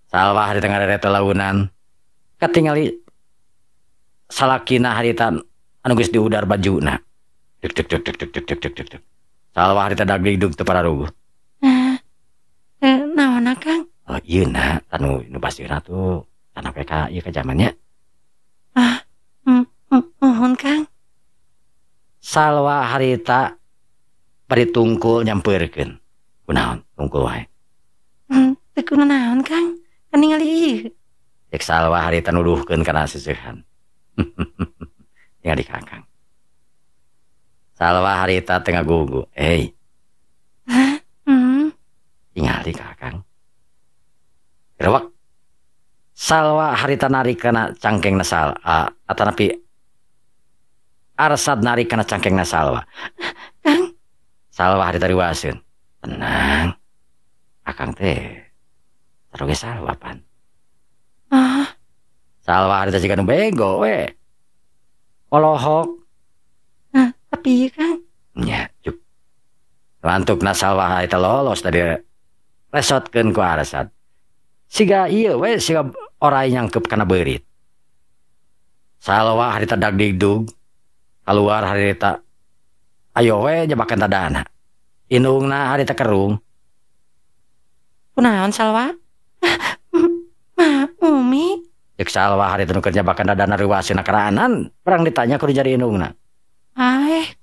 Salwa harita ngareret launan. Katingali salakina harita anu geus diudar bajuna. Dek dek dek dek dek dek dek dek dek. Salwa harita dag digdug teu pararuguh. Nah, naon Kang? Oh ieu na tanu nu basieuna tuh tanah PK ieu ka zamannya. Ah, mohon Kang. Salwa harita bari tungkul nyampeurkeun. Kunaon tungkul wae? Teu kunaon Kang? Kan ningali ieu. Cek Salwa harita nuduhkeun kana seseuhan. Ningali Kakang. Salwa harita teu ngagugu. Hei. Hah? Tingali Kakang. Gerewek. Salwa harita narik kana cangkengna Sal, atanapi Arsad narik kana cangkengna Salwa. Kang. Salwa harita riwaseun. Tenang. Akang teh saroge Salwa pan. Ah. Salwa harita siga nu bego we. Polohok. Nah, tapi Kang. Nya, cuk. Lantukna Salwa harita lolos tadi resotkeun ku Arsad. Siga ieu we siga orai nyangkep kana beurit. Salwa harita dagdigdug keluar harita ayo we nyebakan dadana. Indungna harita kerung. Kunaon Salwa? Ma, Umi. Cek Salwa harita nu keur nyebakan dadana reuwaseuna karanan, perang ditanya kudu jadi indungna.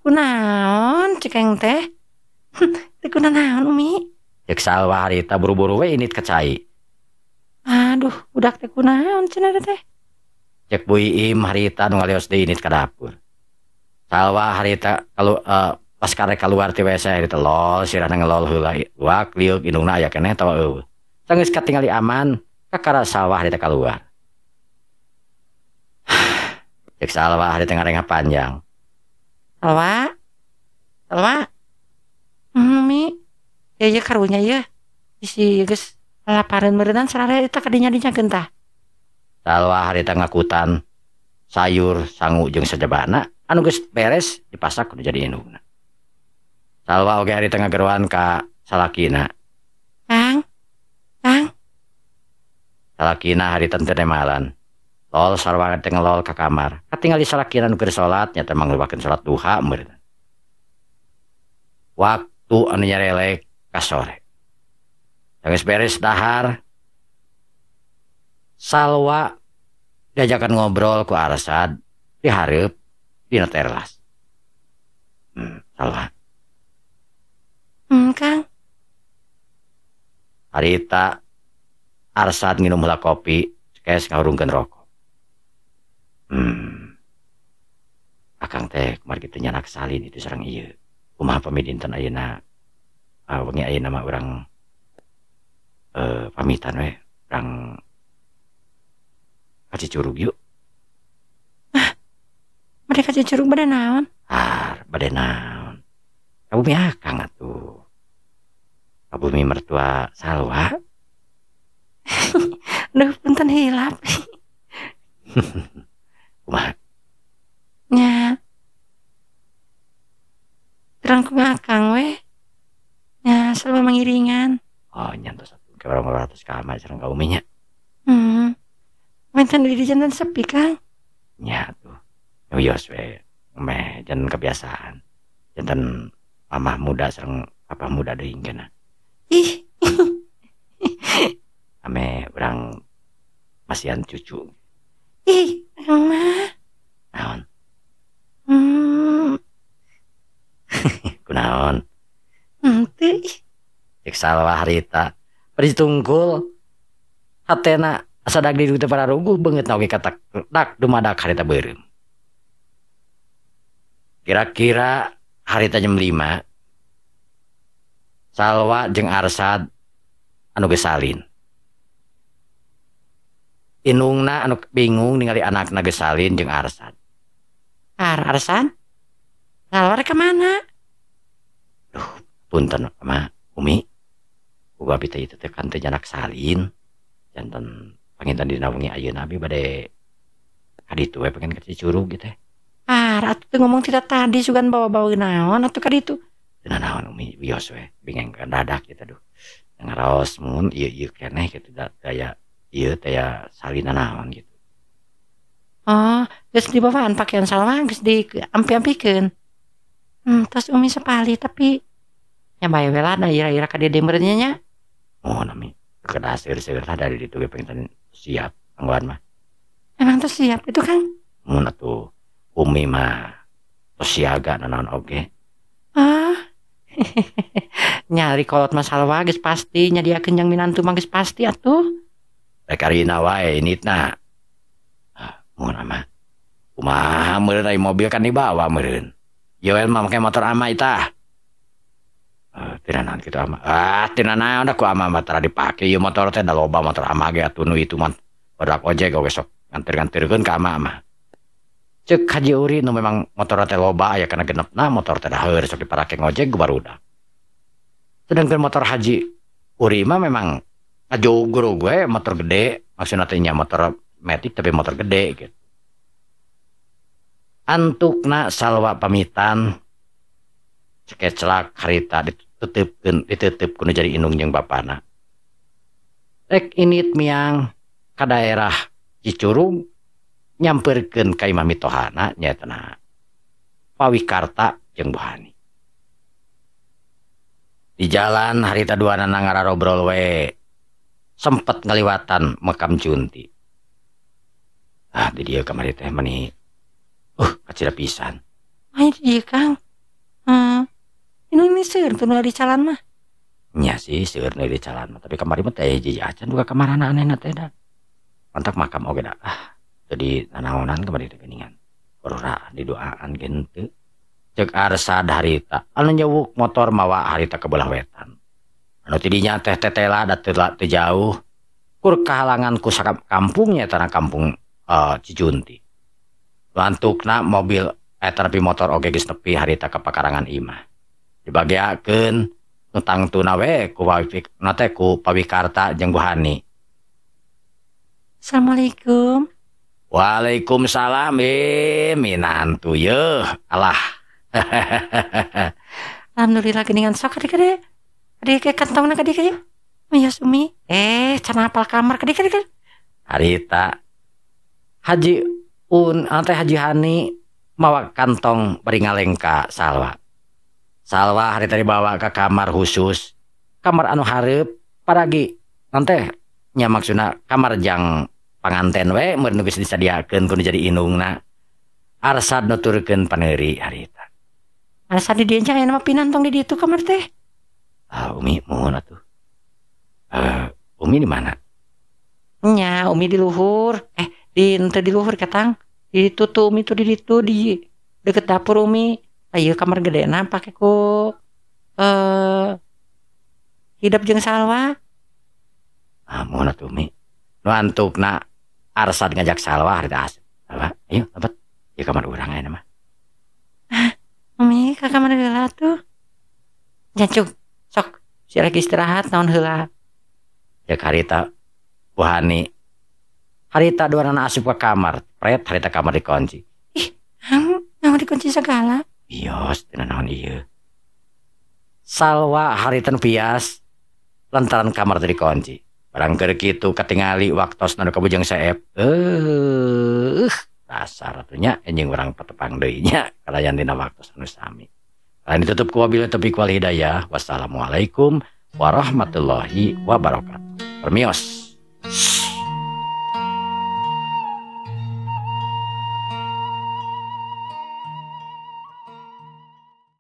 Kunaon cek aing teh? Teu kunaon Umi. Cek Salwa harita buru-buru we init ka cai. Aduh, budak teh kunaon cenah teh? Cek Bu Iim harita nu ngalios deui init ka dapur. Salwa harita kalau pas karek keluar ti WC harita lol sirahna ngelol heula wak liuk indungna aya keneh tawa eueuh. Sanggeus katingali aman, kakara Salwa harita keluar. Cek Salwa harita ngarengah panjang. Salwa? Salwa? Mi, ya ya karunya ya. Bisi geus lapareun meureunnan sarare eta kadinya-dinya tah. Salwa harita ngakutan sayur sangu jeung sajabana anu geus beres dipasak kudu jadi indungna. Salwa oge harita ngageroan ka salakina. Kang. Kang. Salakina harita teu nemalan. Lol sarwa teh ngelol ka kamar. Katingali salakina nu keur salat nya teh manglupakeun salat duha meureun. Waktu anu nyarelek ka sore. Geus beres dahar, Salwa diajakan ngobrol ku Arsad dihareup dina teras. Salwa. Kang. Harita Arsad nginum heula kopi, kes ngahurungkeun rokok. Akang teh kumargi teu nyanak salin itu sareng ieu. Kumaha pamidinten ayeuna? Wengi ayeuna mah urang pamitan we, urang ka Cicurug yuk. Bade ka Cicurug bade naon? Ah, bade naon? Ka bumi akang atuh. Ka bumi mertua Salwa. Duh, punten hilap. Kumaha? Nya. Terang ku akang we. Nya, Salwa mangiringan. Oh, nyantos atuh ke urang 200 ka ama sareng ka uminya. Wenten di jantan sepi, Kang. Nya atuh. Wios we, meh jantan kebiasaan. Jantan mamah muda sareng papa muda deui kana. Ih. Ame urang masihan cucu. Ih, mah. Naon? Kunaon? Henteu. Cek Salwa harita. Bari tungkul. Hatena asa dag di teu pararuguh beungeut na oge katak dak dumadak harita beureum. Kira-kira harita jam 5 Salwa jeung Arsad anu geus salin. Inungna anu bingung ningali anakna geus salin jeung Arsad. Arsad? Salwa rek ka mana? Duh, punten ma, Umi. Uga abi teh ieu teh kan teu nyanak salin. Janten panginten dina wengi ayeuna abi bade ka ditu we pengen ka Cicurug ieu teh. Atuh teu ngomong tidak tadi sugan bawa-bawa naon atuh ka ditu. Teu nanaon Umi, wios we, bingeng dadak kitu duh. Ngaraos mun ieu-ieu keneh kitu da daya ieu teh ya salina naon gitu. Oh, geus dibawaan pakaian Salwa geus diampi-ampikeun. Tos Umi sapali tapi nya bae we lah da ira-ira ka dieu meureun nya. Oh, nami kedah seueur-seueur lah dari ditu ge pengen siap anggoan mah. Emang tos siap itu Kang? Mun atuh Umi mah tos siaga nanaon oge. Ah. Nyari kolot mah Salwa geus pasti nyadiakeun jang minantu mah geus pasti atuh. Rek arina wae initna. Ah, mun ama. Kumaha meureun ai mobil kan dibawa meureun. Ieu we mah make motor ama itah. Teu nanaon kitu ama. Ah, teu nanaon da ku ama mah tara dipake ieu motor teh da loba motor ama ge atuh nu itu mah. Badak ojek oge sok nganter-nganterkeun ka ama mah. Cek Haji Uri nu memang motor teh loba aya kana genepna motor teh daheur sok diparake ngojek ku barudak. Sedangkan motor Haji Uri mah memang ngajogro gue motor gede, maksudna teh nya motor matic tapi motor gede gitu. Antukna Salwa pamitan cekecelak harita ditetepkeun ditetep kudu jadi indung jeung bapana. Rek init miang ka daerah Cicurug nyamperkeun ka imah mitohana nyaeta Pawikarta jeung Buhani. Di jalan harita duanana ngararobrol we sempet ngaliwatan makam Junti. Ah, di dieu kamari teh meni kacida pisan. Aya di dieu Kang. Ini seueur teu nu di calan mah. Nya sih seueur nu di calan mah, tapi kamari mah teh hiji acan duka kamarana anehna teh da. Mantak makam oge da. Ah, jadi nanaonan kamari teh geuningan. Korora didoaan ge henteu. Cek Arsad harita anu nyewuk motor mawa harita ke belah wetan. Anu tidinya teh tetela da teu jauh. Kur kahalangan ku kampungnya tanah kampung Cijunti. Lantukna mobil tapi motor oge geus nepi harita ka pakarangan imah. Dibageakeun nu tangtuna we ku na teh ku Pawikarta jeung Buhani. Assalamualaikum. Waalaikumsalam minantu yeuh. Alah. Alhamdulillah geuningan sok kade-kade. Kade ke kantongna kade ka yeuh. Mios Umi. Can hafal kamar kade kade. Harita Haji Un teh Haji Hani mawa kantong bari ngaleng ka Salwa. Salwa harita dibawa ke kamar khusus. Kamar anu hareup paragi. Nanteh nya maksudna kamar jang Panganten we meureun nu geus disadiakeun ku nu jadi indungna. Arsad nuturkeun paneuri harita. Arsad di dieu aya mah pinantong di ditu kamar teh. Ah, Umi muhun atuh. Umi di mana? Nya, Umi di luhur. Di henteu di luhur ketang. Di ditu tuh Umi tuh di ditu di deket dapur Umi. Ayo kamar gedena pake ku hidep jeung Salwa. Ah, muhun atuh Umi. Nu antukna Arsad ngajak Salwa harita asup. Salwa, ayo lebet. Di kamar urang aya mah. Ah, Umi ka kamar heula tuh. Jancuk, sok si lagi istirahat naon heula. Ya harita Bu Hani. Harita dua anak asup ke kamar, pret harita kamar dikunci. Ih, naon dikunci segala? Bios, teu naon ieu. Salwa harita nu pias lantaran kamar teu dikunci. Barang keur kitu katingali waktosna nu kabujeng seep. Dasar atuh nya anjing urang patepang deui nya kalayan dina waktos anu sami. Kalayan ditutup ku wabillahi taufiq wal hidayah. Wassalamualaikum warahmatullahi wabarakatuh. Permios.